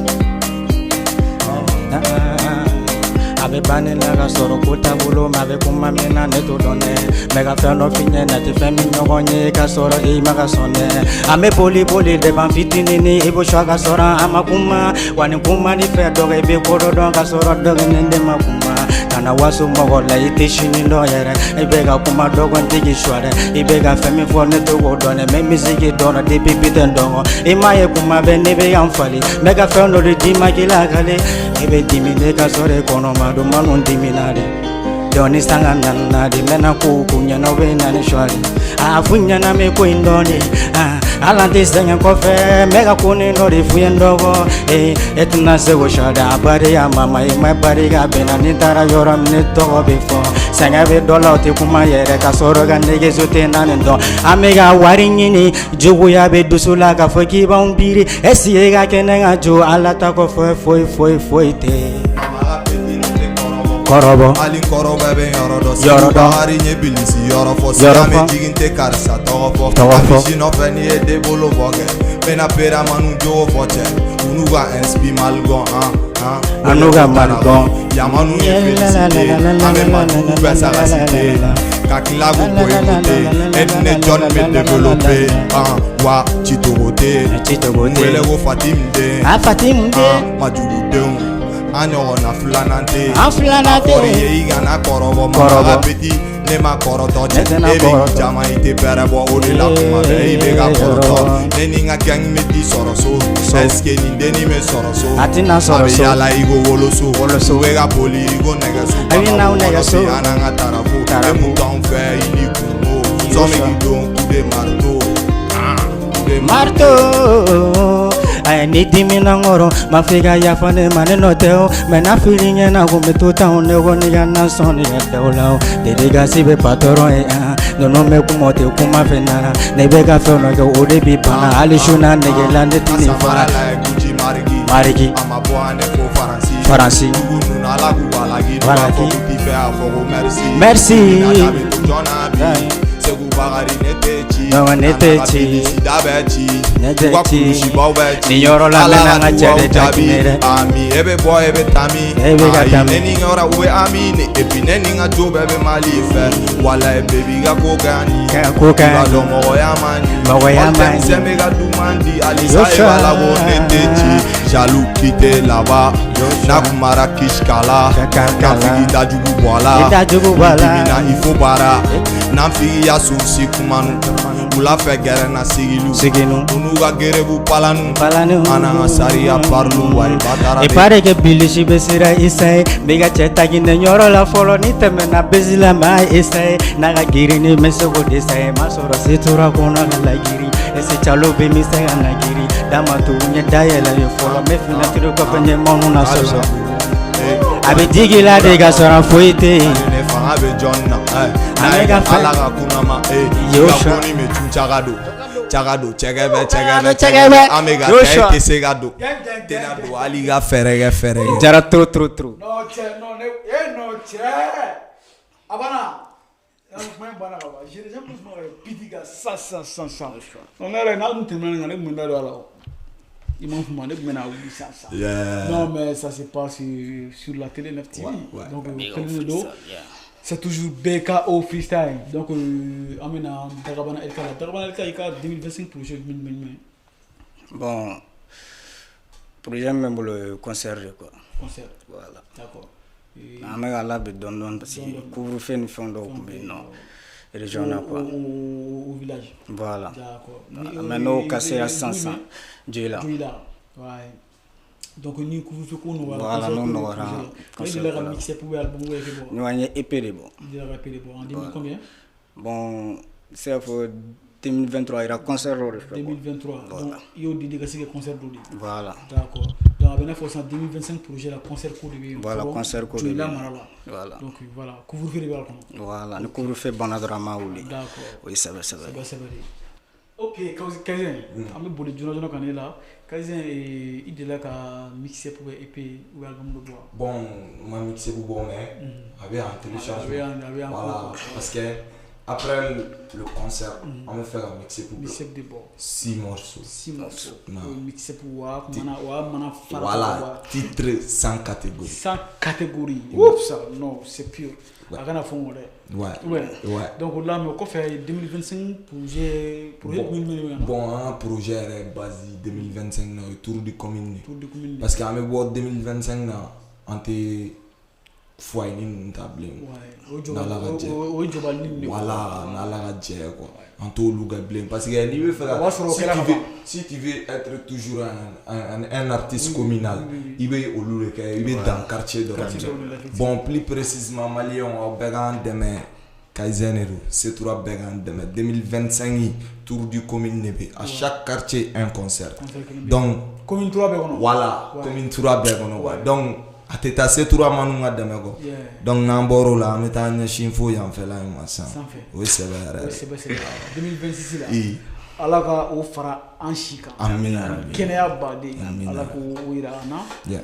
a bɛ ban ne la ka sɔrɔ ko taabolo ma, a bɛ kuma min na, ne t'o dɔn dɛ. N bɛ ka fɛn dɔ f'i ɲɛna, tɛ fɛn min ɲɔgɔn ye ka sɔrɔ i ma ka sɔn dɛ. An bɛ boli boli de fitinin ni i bɛ sɔ ka sɔrɔ a ma kuma wa ni kuma ni fɛ dɔ, i bɛ ko dɔ dɔn ka sɔrɔ dɔgɔnin de ma kuma. Kana waso mɔgɔ la, i tɛ sini dɔn yɛrɛ. I bɛ ka kuma dɔgɔntigi suwa dɛ. I bɛ ka fɛn min fɔ, ne t'o dɔn dɛ. N bɛ musique dɔn depuis bi tɛ dɔn. I m'a ye, kuma bɛɛ ne bɛ yan falen, n bɛ ka fɛn dɔ de d'i ma k'i lakale. I bɛ dimi ne ka sɔrɔ i kɔnɔ ma don manu dimina de. Dɔɔni sanga nana de mɛna ko ko ɲɛna bɛ na ni suwa de. A fu ɲɛna bɛ ko in dɔn de. Ala tɛ sɛgɛn kɔfɛ, n bɛ ka ko ni dɔ de f'u ye n dɔgɔ. Ee, e tɛna se k'o suwa de. A barika mama i ma barika bɛ na ni taara yɔrɔ min, ne tɔgɔ bɛ fɔ. Sɛgɛn bɛ dɔ la, o tɛ kuma yɛrɛ ka sɔrɔ ka nɛgɛso tɛ naani dɔn. An bɛ ka wari ɲini, juguya bɛ dusu la k'a fɔ k'i b'anw biri. Est ce que e ka kɛnɛ ka jɔ Ala ta kɔfɛ, foyi foyi foyi tɛ kɔrɔbɔ. Hali kɔrɔ bɛɛ bɛ yɔrɔ dɔn. Yɔrɔ dɔn. Bakari ye bilisi yɔrɔ fɔ. Yɔrɔ Sira fɔ. min jigin tɛ karisa tɔgɔ fɔ. Tɔgɔ fɔ. Affiche nɔfɛ n'i ye den bolo fɔ kɛ. N bɛna peramanu jogo fɔ cɛ. U n'u ka inspi maligɔn han han. An n'u ka maligɔn. Yamanu ye félicité. An bɛ madugu bɛɛ saga cité. Ka tila k'u boycotter. E ni ne jɔnni bɛ développer. Han wa citogo tɛ. Citogo N tɛ. wele ko Fatim den. A Fatim den. Han majugudenw. An ɲɔgɔnna filanan tɛ yen. An filanan tɛ A fɔr'i yen. ye i kana kɔrɔbɔ. Kɔrɔbɔ. Mama petit, ne ma kɔrɔtɔ Ne cɛ. tɛna E bɛ kɔrɔtɔ. jama, i tɛ bɛrɛ bɔ o de la, kuma bɛɛ i bɛ ka kɔrɔtɔ. Ne ni n ka gang bɛ t'i sɔrɔ so. Est-ce que nin dennin bɛ sɔrɔ so? A tɛna sɔrɔ A bɛ so. yala i ko woloso. Woloso. U bɛ ka boli i ko nɛgɛso. A bɛ n'aw nɛgɛso. An n'an ka tarafo. Tarafo. E mun t'anw fɛ i ni kungo. Sɔn bɛ k'i don coup de marteau. Ah, coup de marteau. Aya, ni dimina n kɔrɔ, ma f'i ka yafa ne ma, ne nɔ tɛ o. Mɛ n'a fili ɲɛna ko n bɛ to tan o, ne ko ni ka na sɔn ni ka da o la o. Dédicace bɛ patron ye. Ah, ninnu bɛ kuma, o tɛ kuma fɛ nana. Ne bɛ ka fɛn dɔ kɛ, o de bi bana. Hali su n'a nege la, ne tɛ nin Samara fara. la ye Gucci Mariki. Mariki. A ma bɔ an ne fo Faransi. Faransi. Dugu ninnu Ala k'u walaki. N'u b'a Walaki. fɔ k'u t'i fɛ, a fɔ ko merci. Merci. N'a bɛ to jɔn na bi. Segu Bakari ne tɛ ci. Non, ne tɛ ci. Bilisida bɛ ci. Ne tɛ U ka ci. kulusibaw bɛ ci. Nin yɔrɔ la, n Ala bɛna n ka ka cɛ de duwawu da jaabi. Guinée dɛ. Ami e bɛ bɔ e bɛ taa min. E bɛ ka Ayi, taa min. ne ni n ka yɔrɔ u bɛ ami ne et puis ne ni n ka jo bɛɛ bɛ Mali fɛ. Walayi baby i ka ko ka ɲi. Ka ko ka I b'a ɲi. dɔn mɔgɔya man ɲi. Mɔgɔya man ɲi. Denmisɛn bɛ ka du man di halisa Yo e b'a la ko ne tɛ ci. Jaloux quitté là-bas. N'a kumara kisikala. Ka N'an figi dajugu bɔ a la. I dajugu bɔ a la. Ni dimina il faut baara. N'an figi ya susi kumanu. Wula fɛ gɛrɛ na sigilu. Siginu. U n'u ka gerebu palanu. Palanu. An n'an ka sariya parlu wa i batara I de. paraît que bilisi bɛ sira isa ye n b'i ka cɛ ta Guinée yɔrɔ la fɔlɔ ni tɛmɛna bezi la maa isa ye n'a ka girin ni bɛ se k'o desa ye ma sɔrɔ setura kɔnɔ ka lagiri ese calo bɛ min se ka na giri dama to ɲɛ dayɛlɛ ye fɔlɔ n bɛ finɛtiri kɔfɛ ɲɛ mɔnu na sɔsɔ a bɛ digi la de ka sɔrɔ foyi tɛ yen. Ne fanga bɛ jɔn na. An bɛ ka fɛn- Ala ka kunna ma. Yo, I ka sure. kɔni bɛ cun caga don. Caga don cɛgɛ bɛ cɛgɛ bɛ Cɛgɛ bɛ. An bɛ ka Yo, taa sure. e tɛ se ka don. Tɛna don hali i ka fɛɛrɛ kɛ fɛɛrɛ kɛ. Jara trop trop trop. Non cɛ, non ne eh non cɛ. A banna. Non, kuma in banna ka ban. J'ai déjà plus kuma ka piti ka sa sa sa sa. Non ne yɛrɛ n'a tun tɛmɛna nin kan ne tun bɛ n da don a la o. I m'a faamu ne tun bɛ na wuli sisan sisan. Yeah. Non mais ça se passe sur la télé 9 TV. Ouais. Donc kelen de don. C'est toujours BKO Freestyle. Donc an bɛna Dagabana LK la. Dagabana LK i ka 2025 projet jumɛn jumɛn jumɛn? Bon, projet min bɛ n bolo o ye concert de quoi. Concert. Voilà. D'accord. Et- An bɛ ka labɛn dɔɔni dɔɔni parce que couvre-feu ni fɛn dɔw tun bɛ yen nɔ région na quoi. Au village. Voilà. D'accord. Mais n'o kasera sisan sisan Joyila. Joyila. Ouais. Donc ni couvre-feu ko nɔgɔyara. Voilà, n'o nɔgɔyara, concert ko la. concert ko la. Mixtape ou album wɛrɛ kɛ bɔ. Ni an ye EP de bɔ. I delila ka EP de bɔ en 2000 combien? Bon, se ka fɔ 2023 yɛrɛ concert dɔ de fɛ quoi. 2023. Donc i y'o dédié ka se ka concert dɔ de. Voilà. D'accord. Donc a bɛ n'a fɔ sisan 2025 projet la concert ko de bɛ yen. Voilà, fɔlɔ, concert ko de bɛ Joyila yen. mara la. Voilà. Donc voilà, couvre-feu de b'a kɔnɔ. Voilà, ni couvre-feu banna dɔrɔn an b'a wuli. D'accord. O ye sɛbɛ sɛbɛ. Sɛbɛ sɛbɛ de. Ok, Kazin, an bɛ boli joona joona ka ne la. Kazin, i delila ka mixtape ou bien EP ou bien album dɔ bɔ wa? Bon, ma mixé bɔ mais a bɛ en téléchargement. A bɛ en Voilà, cours, quoi. parce que après le concert, an bɛ fɛ ka mixé bɔ. Mixtape de bɔ. 6 morceaux. 6 morceaux. Non. O ye mixtape wa mana wa mana fara Voilà, wa. titre sans catégorie. Sans catégorie. Oups, non, c'est pur. A kana fɔ n kɔ dɛ. Ouais. Ouais. Ouais. Donc o la mais o kɔfɛ 2025 projet Bon, jumɛn jumɛn de bɛ ka na? Bon, an ka projet yɛrɛ base 2025 na o ye tour du commune de. Tour du commune de. Parce que an bɛ bɔ 2025 na an tɛ foyer ni ninnu ta bilen. Ouais, o ye N'Ala ka jɛ. o ye jɔbali de ye. Voilà, n'Ala ka jɛ ye quoi. An t'olu kɛ bilen parce que n'i bɛ fɛ O b'a ka sɔrɔ o si kɛra tu ka veux ban. si tu veux être toujours un artiste communal, i bɛ olu de kɛ, i bɛ dan quartier dɔrɔn Quartier de. dɔrɔn de la, effectivement. Bon, plus précisément maliyɛnw aw bɛɛ k'an dɛmɛ Kaizen de don, Setura bɛɛ k'an dɛmɛ 2025 in tour du commune de bɛ à chaque quartier un concert. Concert kelen bɛ yen. Donc Commune 3 bɛɛ kɔnɔ. voilà, Ouais. commune 3 bɛɛ kɔnɔ quoi. Donc a tɛ taa Setura manu ka dɛmɛ kɔ. Yeah. Donc n'an bɔr'o la an bɛ taa ɲɛsin fo yanfɛla in ma sisan. Sanfɛ. O ye sɛbɛ yɛrɛ O ye de. sɛbɛ sɛbɛ. 2026 la. I. Ala ka o fara an si kan. Amina yarabi. Kɛnɛya baden. Amina. Ala k'o yira an na. Yeah.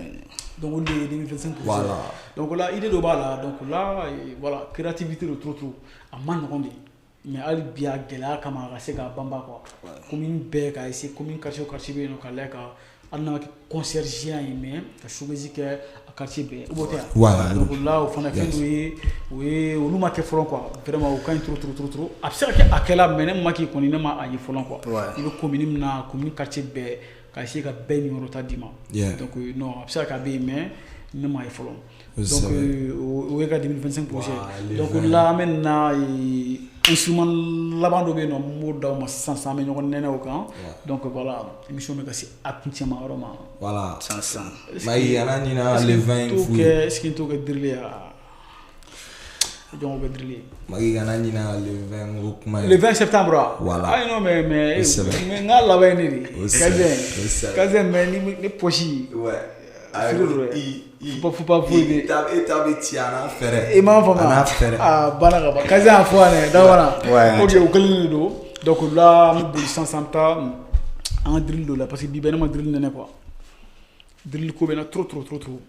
Donc o de ye 2025 projet. Voilà. Donc là idée dɔ b'a la donc là voilà créativité de trop trop a ma nɔgɔn de mais hali bi a gɛlɛya kama a ka se k'a banba quoi. Commune bɛɛ ka essayer commune quartier o quartier bɛ yen nɔ ka lajɛ ka hali n'a ma kɛ concert géant ye mais ka showcase kɛ a quartier bɛɛ o tɛ yan. Ouais. Donc là o fana fɛn dɔ ye o ye olu ma kɛ fɔlɔ quoi vraiment o ka ɲi trop trop trop trop a bɛ se ka kɛ a kɛla mais ne ma k'i kɔni ne ma a ye fɔlɔ quoi. Ouais. I bɛ commune min na commune quartier bɛɛ ka essayer ka bɛɛ niyɔrɔ ta d'i ma. Yeah. Donc non a bɛ se ka kɛ a bɛ yen mais ne m'a ye fɔlɔ. O Donc sɛbɛ. o ye ka 2025 projet. Ouais, Donc le vingt. là an bɛ na instrument laban dɔ bɛ yen nɔ n b'o d'aw ma sisan sisan an bɛ ɲɔgɔn nɛnɛ o kan. Donc voilà émission bɛ ka se a kuncɛma yɔrɔ ma. Voilà. San san. Mayi kana ɲinɛ le 20 Est-ce f'u que ye. est-ce que n t'o kɛ drill ye wa? Jɔn k'o kɛ drill ye. Mayi kana ɲinɛ le 20 ko kuma ye. Le 20 septembre wa? Voilà. Ah non mais O sɛbɛ. mais n ka laban ye ne de ye. O sɛbɛ, Kazin. o sɛbɛ. Kazin mais ni ne poche. Ouais. Fili don dɛ. Faut pas foyi de. E ta bɛ ci a n'a fɛrɛ. I m'a faamu A n'a fɛrɛ. Ah banna ka ban. Kazin y'a fɔ yan dɛ Dagabana. Ouais. Ok o kelen de don. Donc là an bɛ boli sisan sisan an bɛ taa an ka drill dɔ la parce que bi bɛɛ ne ma drill nɛnɛ quoi. Drill ko bɛ n na trop trop trop trop.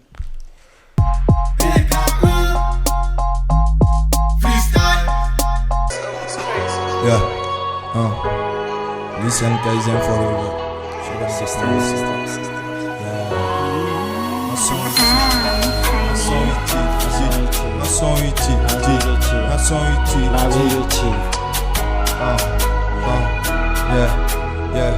Freestyle. Yeah. scène, Kaizen forever. System, system, system. Yeah. 108, 108, 108. Yeah, yeah.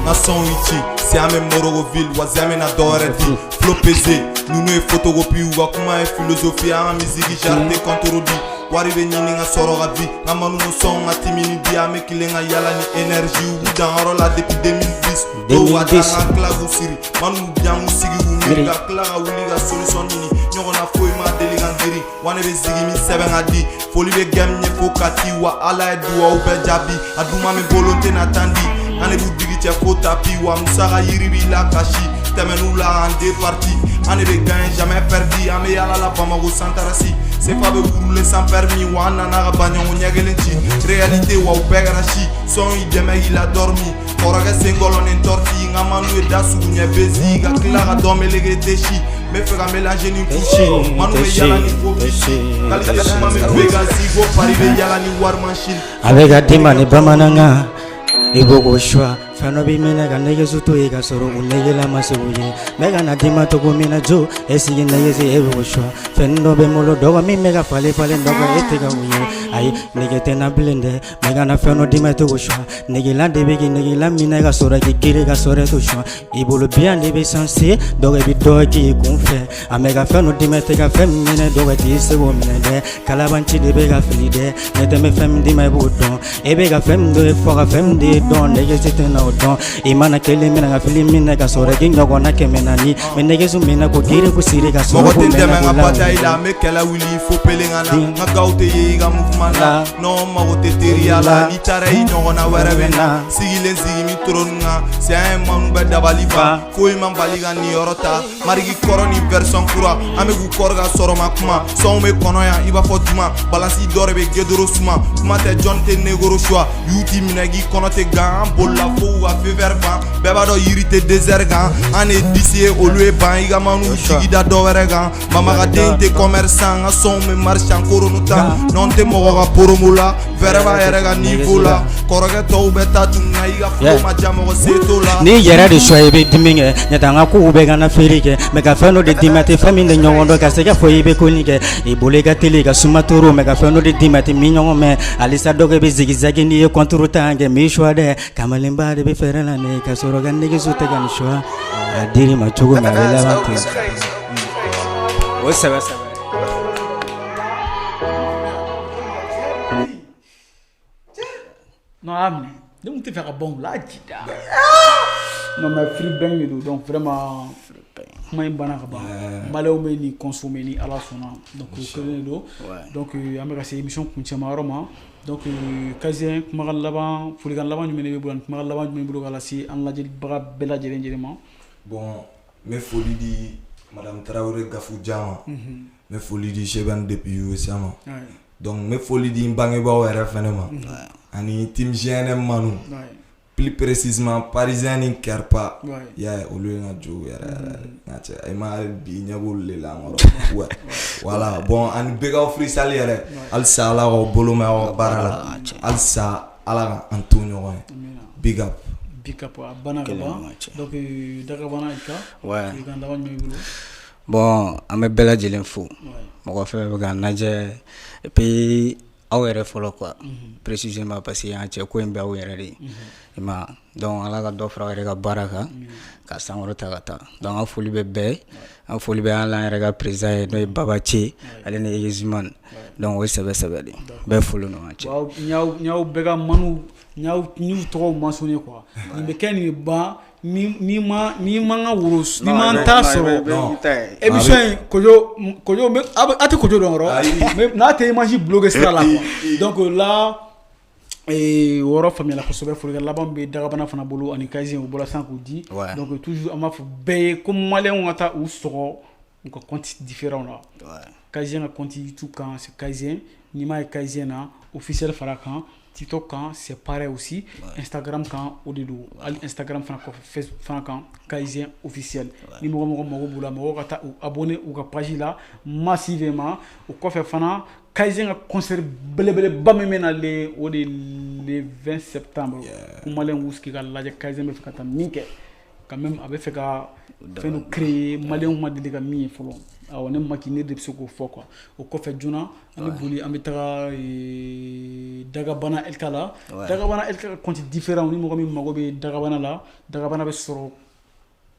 108, c'est à même Morogoville, Wazame na dɔwɛrɛ di. Flow pesé, ninnu ye photocopie, u ka kuma ye philosophie, an ka musique jarte contredit. Wari bɛ ɲini ka sɔrɔ ka vi, n ka manu sɔn ka timini di, an bɛ tilen ka yala ni énergie, u b'u danyɔrɔ la depuis 2010. Dɔw ka taa an ka tila k'u siri, manu bi an k'u sigi k'u miiri, ka tila ka wuli ka solution ɲini, ɲɔgɔnna foyi ma deli ka n girin, wa ne bɛ sigi min sɛbɛn ka di, foli bɛ gɛm ɲɛ fo Kati, wa Ala ye duwawu bɛɛ jaabi, a duma min bolo n tɛna tan di, an de b'u digi cɛ fo tapi, wa Musa ka yiri b'i la kasi, tɛmɛn'u la en deux parties, an de bɛ gagner jamais perdu, an bɛ yala la Bamako Santarasi, CFA bɛ rouler sans permis, wa an nana ka baɲɔgɔn ɲɛ kelen ci, réalité wa u bɛɛ kɛra si, sɔn y'i dɛmɛ k'i la dormi, kɔrɔkɛ sen gɔlɔnen torti, n ka manu ye da sugu ɲɛ bezi, ka tila ka dɔ meleke tɛ si, n bɛ fɛ ka mélanger ni kusi, manu bɛ yala ni fo bisi, qualité kuma min Vegas, ko Paris bɛ yala ni wari machine. A bɛ ka d'i ma ni bamanankan i b'o k'o choix fɛn dɔ b'i minɛ ka nɛgɛso to yen ka sɔrɔ u negela ma se o ye n bɛ ka na d'i ma cogo min na jo e sigi nɛgɛso e b'o choix fɛn dɔ bɛ n bolo dɔgɔ min bɛ ka falen falen dɔgɔ e tɛ ka o ye ayi nege tɛ n na bilen dɛ n bɛ ka na fɛn dɔ d'i ma e t'o choix negela de bɛ k'i negela minɛ ka sɔrɔ k'i gere ka sɔrɔ e t'o choix i bolo biyan de bɛ sanse dɔgɔ i bɛ dɔ k'i kun fɛ a bɛ ka fɛn dɔ d'i ma e tɛ ka fɛn min minɛ dɔgɔ t'i se k'o minɛ dɛ kalabanci de bɛ ka fili dɛ ne tɛ n bɛ fɛn min d'i ma i b'o dɔn e bɛ ka fɛn min dɔn fɔ ka fɛn min de dɔn nɛgɛso tɛ na o dɔn i mana kelen minɛ ka fili minɛ ka sɔrɔ k'i ɲɔgɔnna 400 mɛ nɛgɛso minɛ ko gere ko siri ka sɔrɔ mɔgɔ ko tɛ n mɛnɛ dɛmɛ ko n ka la bataille la, n bɛ kɛlɛ wuli fo pelen ka na, n ka gaw tɛ ye i ka mouvement la, non n mago tɛ teriya la, n'i taara i ɲɔgɔnna wɛrɛ bɛ na, sigilen sigi min trône kan, saya ye manu bɛɛ dabali ban, foyi ma bali ka nin yɔrɔ ta, mariki kɔrɔ ni version kura, an bɛ k'u kɔrɔ ka sɔrɔ ma kuma, sɔnw bɛ kɔnɔ yan i b'a fɔ juma, balance dɔ de bɛ gedoro suma, kuma tɛ jɔn tɛ négro choix, y'u t'i minɛ k'i kɔnɔ tɛ gan, an bolila fo u ka feu vert ban, bɛɛ b'a dɔn yiri tɛ désert kan, an de ye disi ye olu ye ban, i ka manu jigi da dɔ wɛrɛ kan, mamakaden tɛ commerçant, n ka sɔnw bɛ marchand koronu ta, non n tɛ mɔgɔ ka promo la, fɛrɛ b'a yɛrɛ ka niveau la, kɔrɔkɛ tɔw bɛ taa tun na, i ka flow ma diya mɔgɔ se t'o la. N'i yɛrɛ de sɔ i bɛ dimi kɛ ɲɛ an ka kow bɛɛ ka na feere kɛ mɛ ka fɛn dɔ de d'i ma tɛ fɛn min de ɲɔgɔn dɔn ka se ka fɔ i bɛ ko nin kɛ i bolo i ka teli i ka suma toro mɛ ka fɛn dɔ de d'i ma tɛ min ɲɔgɔn mɛn halisa dɔ bɛ zigzag n'i ye contre tan kɛ m'i choix dɛ kamalenba de bɛ fɛɛrɛ la ne ka sɔrɔ ka nɛgɛso tɛ ka nin choix a dir'i ma cogo min a bɛ laban ten o sɛbɛ sɛbɛ. Non, a minɛ ne kun tɛ fɛ ka ban o la jida. Non mais free bang de don, donc vraiment kuma in banna ka ban, maliyɛnw bɛ nin consommer ni Ala sɔnna, donc o kelen de don. Donc an bɛ ka se émission kuncɛma yɔrɔ ma, donc Kazien, kumakan laban, folikan laban jumɛn de bɛ bolo ani kumakan laban jumɛn bolo ka lase an lajɛlibaga bɛɛ lajɛlen ma? Bon, n bɛ foli di Madame Traoré Gafou Dia ma, n bɛ foli di Seben depuis USA ma, donc n bɛ foli di n bangebaaw yɛrɛ fɛnɛ ma, ani team GNM Manu, plus précisément Parisien ni Kerpa, yeah, olu ye n ka jow yɛrɛ yɛrɛ, n ka cɛ i ma bi ɲɛ b'olu de la n kɔrɔ, ouais, voilà. Bon, ani BK Freestyle yɛrɛ, halisa Ala k'aw bolo mɛn aw ka baara la, halisa Ala ka an to ɲɔgɔn ye, big up. Big up, a banna ka ban. Donc Dagabana i ka folikan laban jumɛn b'i bolo? Bon, an bɛ bɛɛ lajɛlen fo, mɔgɔ fɛn fɛn bɛ k'an lajɛ et puis aw yɛrɛ fɔlɔ quoi, précisément parce que an cɛ ko in bɛ aw yɛrɛ de ye i ma, donc Ala ka dɔ fara aw yɛrɛ ka baara kan ka sankɔrɔta ka taa. Donc an foli bɛ bɛɛ, an foli bɛ hali an yɛrɛ ka président ye n'o ye Baba Ce ale ni Ezuman, donc o ye sɛbɛ sɛbɛ de bɛɛ foli don an cɛ. N y'aw bɛɛ ka manu, n y'u tɔgɔw mentionné quoi, nin bɛ kɛ nin bɛ ban ni ma n ka woro ni ma n ta sɔrɔ émission in Kojo a tɛ Kojo dɔn yɔrɔ n'a tɛ image bloqué sira la quoi. Donc là o yɔrɔ faamuyala kosɛbɛ. Folikan laban bɛ Dagabana fana bolo ani Kazien u bɔra sisan k'u di. Donc toujours an b'a fɔ bɛɛ ye ko maliyɛnw ka taa u sɔgɔ u ka compte différents la. Kazien ka compte YouTube kan c'est Kazien, n'i m'a ye Kazien na officiel fara kan. TikTok kan, c'est pareil aussi. Instagram kan, o de don. Hali Instagram fana kɔfɛ, Facebook fana kan, Kayzen officiel. Ni mɔgɔ mɔgɔ mago b'u la, mɔgɔw ka taa u abonner u ka page la massivement. O kɔfɛ fana, Kayzen ka concert belebeleba min bɛ nalen, o de le 20 septembre. Ko maliyɛn k'u sigi ka lajɛ, Kayzen bɛ fɛ ka taa min kɛ quand même, a bɛ fɛ ka fɛn dɔ créer, maliyɛnw ma deli ka min ye fɔlɔ. Awɔ, ne Maki, ne de bɛ se k'o fɔ quoi. O kɔfɛ joona, an bɛ boli, an bɛ taga Dagabana LK la. Dagabana LK ka compte différent. Ni mɔgɔ min mago bɛ Dagabana la, Dagabana bɛ sɔrɔ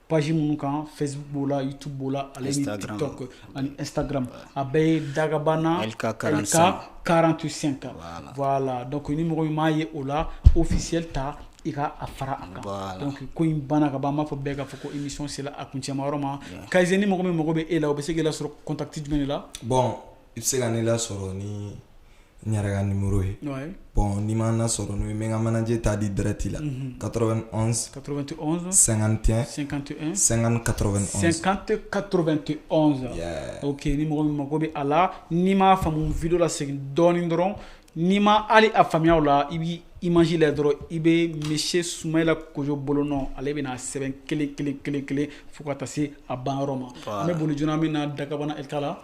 page minnu kan, Facebook b'o la, YouTube b'o la, ale ni TikTok ani Instagram, a bɛɛ ye Dagabana LK 45. 45, voilà. Donc ni mɔgɔ min m'a ye o la, officiel ta, i ka a fara a kan. Donc ko in banna ka ban. An b'a fɔ bɛɛ k'a fɔ ko émission sera a kuncɛma yɔrɔ ma. Kayzen, ni mɔgɔ min mago bɛ e la, o bɛ se k'e lasɔrɔ contact jumɛn de la? Bon, i bɛ se ka ne lasɔrɔ ni n yɛrɛ ka numéro ye. Bon, n'i ma n lasɔrɔ n'o ye, n bɛ n ka manager ta di direct la. 91 91 51 51 50 91. 50 91. Yeah. Ok, ni mɔgɔ min mago bɛ a la, n'i m'a faamu, vidéo la segin dɔɔnin dɔrɔn. N'i ma hali a faamuya o la, i b'i image lajɛ dɔrɔn, i bɛ monsieur Sumayila Kojo bolonɔ, ale bɛna sɛbɛn kelen kelen kelen kelen fo ka taa se a ban yɔrɔ ma. An bɛ boli joona, an bɛ na Dagabana LK la.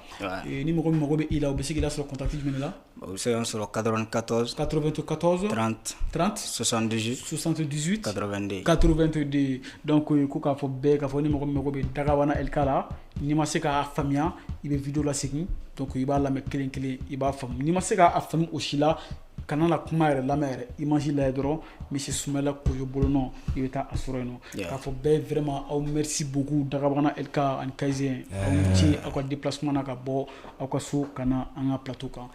Ni mɔgɔ min mago bɛ i la, o bɛ se k'i lasɔrɔ contact jumɛn de la? O bɛ se ka n sɔrɔ 94 94 30 30 78 78 82. 82. Donc ko k'a fɔ bɛɛ k'a fɔ ni mɔgɔ min mago bɛ Dagabana LK la, n'i ma se k'a faamuya, i bɛ vidéo lasegin. Donc i b'a lamɛn kelen kelen, i b'a faamu. N'i ma se k'a faamu o si la, kana na kuma yɛrɛ lamɛn yɛrɛ, image lajɛ dɔrɔn, monsieur Sumayila Kojo bolonɔ, i bɛ taa a sɔrɔ yen nɔ. K'a fɔ bɛɛ vraiment, aw merci beaucoup, Dagabana LK ani Kayzen, aw ni ce aw ka déplacement na ka bɔ aw ka so ka na an ka plateau kan.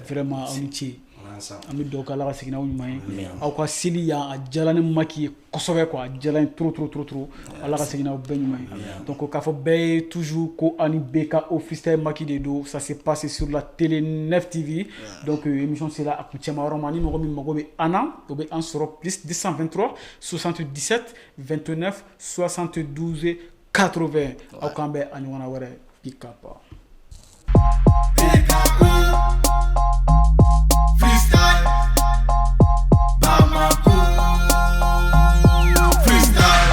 Vraiment, aw ni ce. An bɛ dugawu kɛ, Ala ka segin n'aw ɲuman ye. Aw ka seli yan, a diyara ne Maki ye kosɛbɛ quoi, a diyara n ye trop trop trop trop. Ala ka segin n'aw bɛɛ ɲuman ye. Donc k'a fɔ bɛɛ ye toujours ko ani BKO Freestyle Maki de don. Ça s'est passé sur la télé 9 TV. Donc émission sera a kuncɛma yɔrɔ ma. Ni mɔgɔ min mago bɛ an na, o bɛ an sɔrɔ plus 223 77 29 72 80. Aw k'an bɛn a ɲɔgɔnna wɛrɛ. Pick up. BK.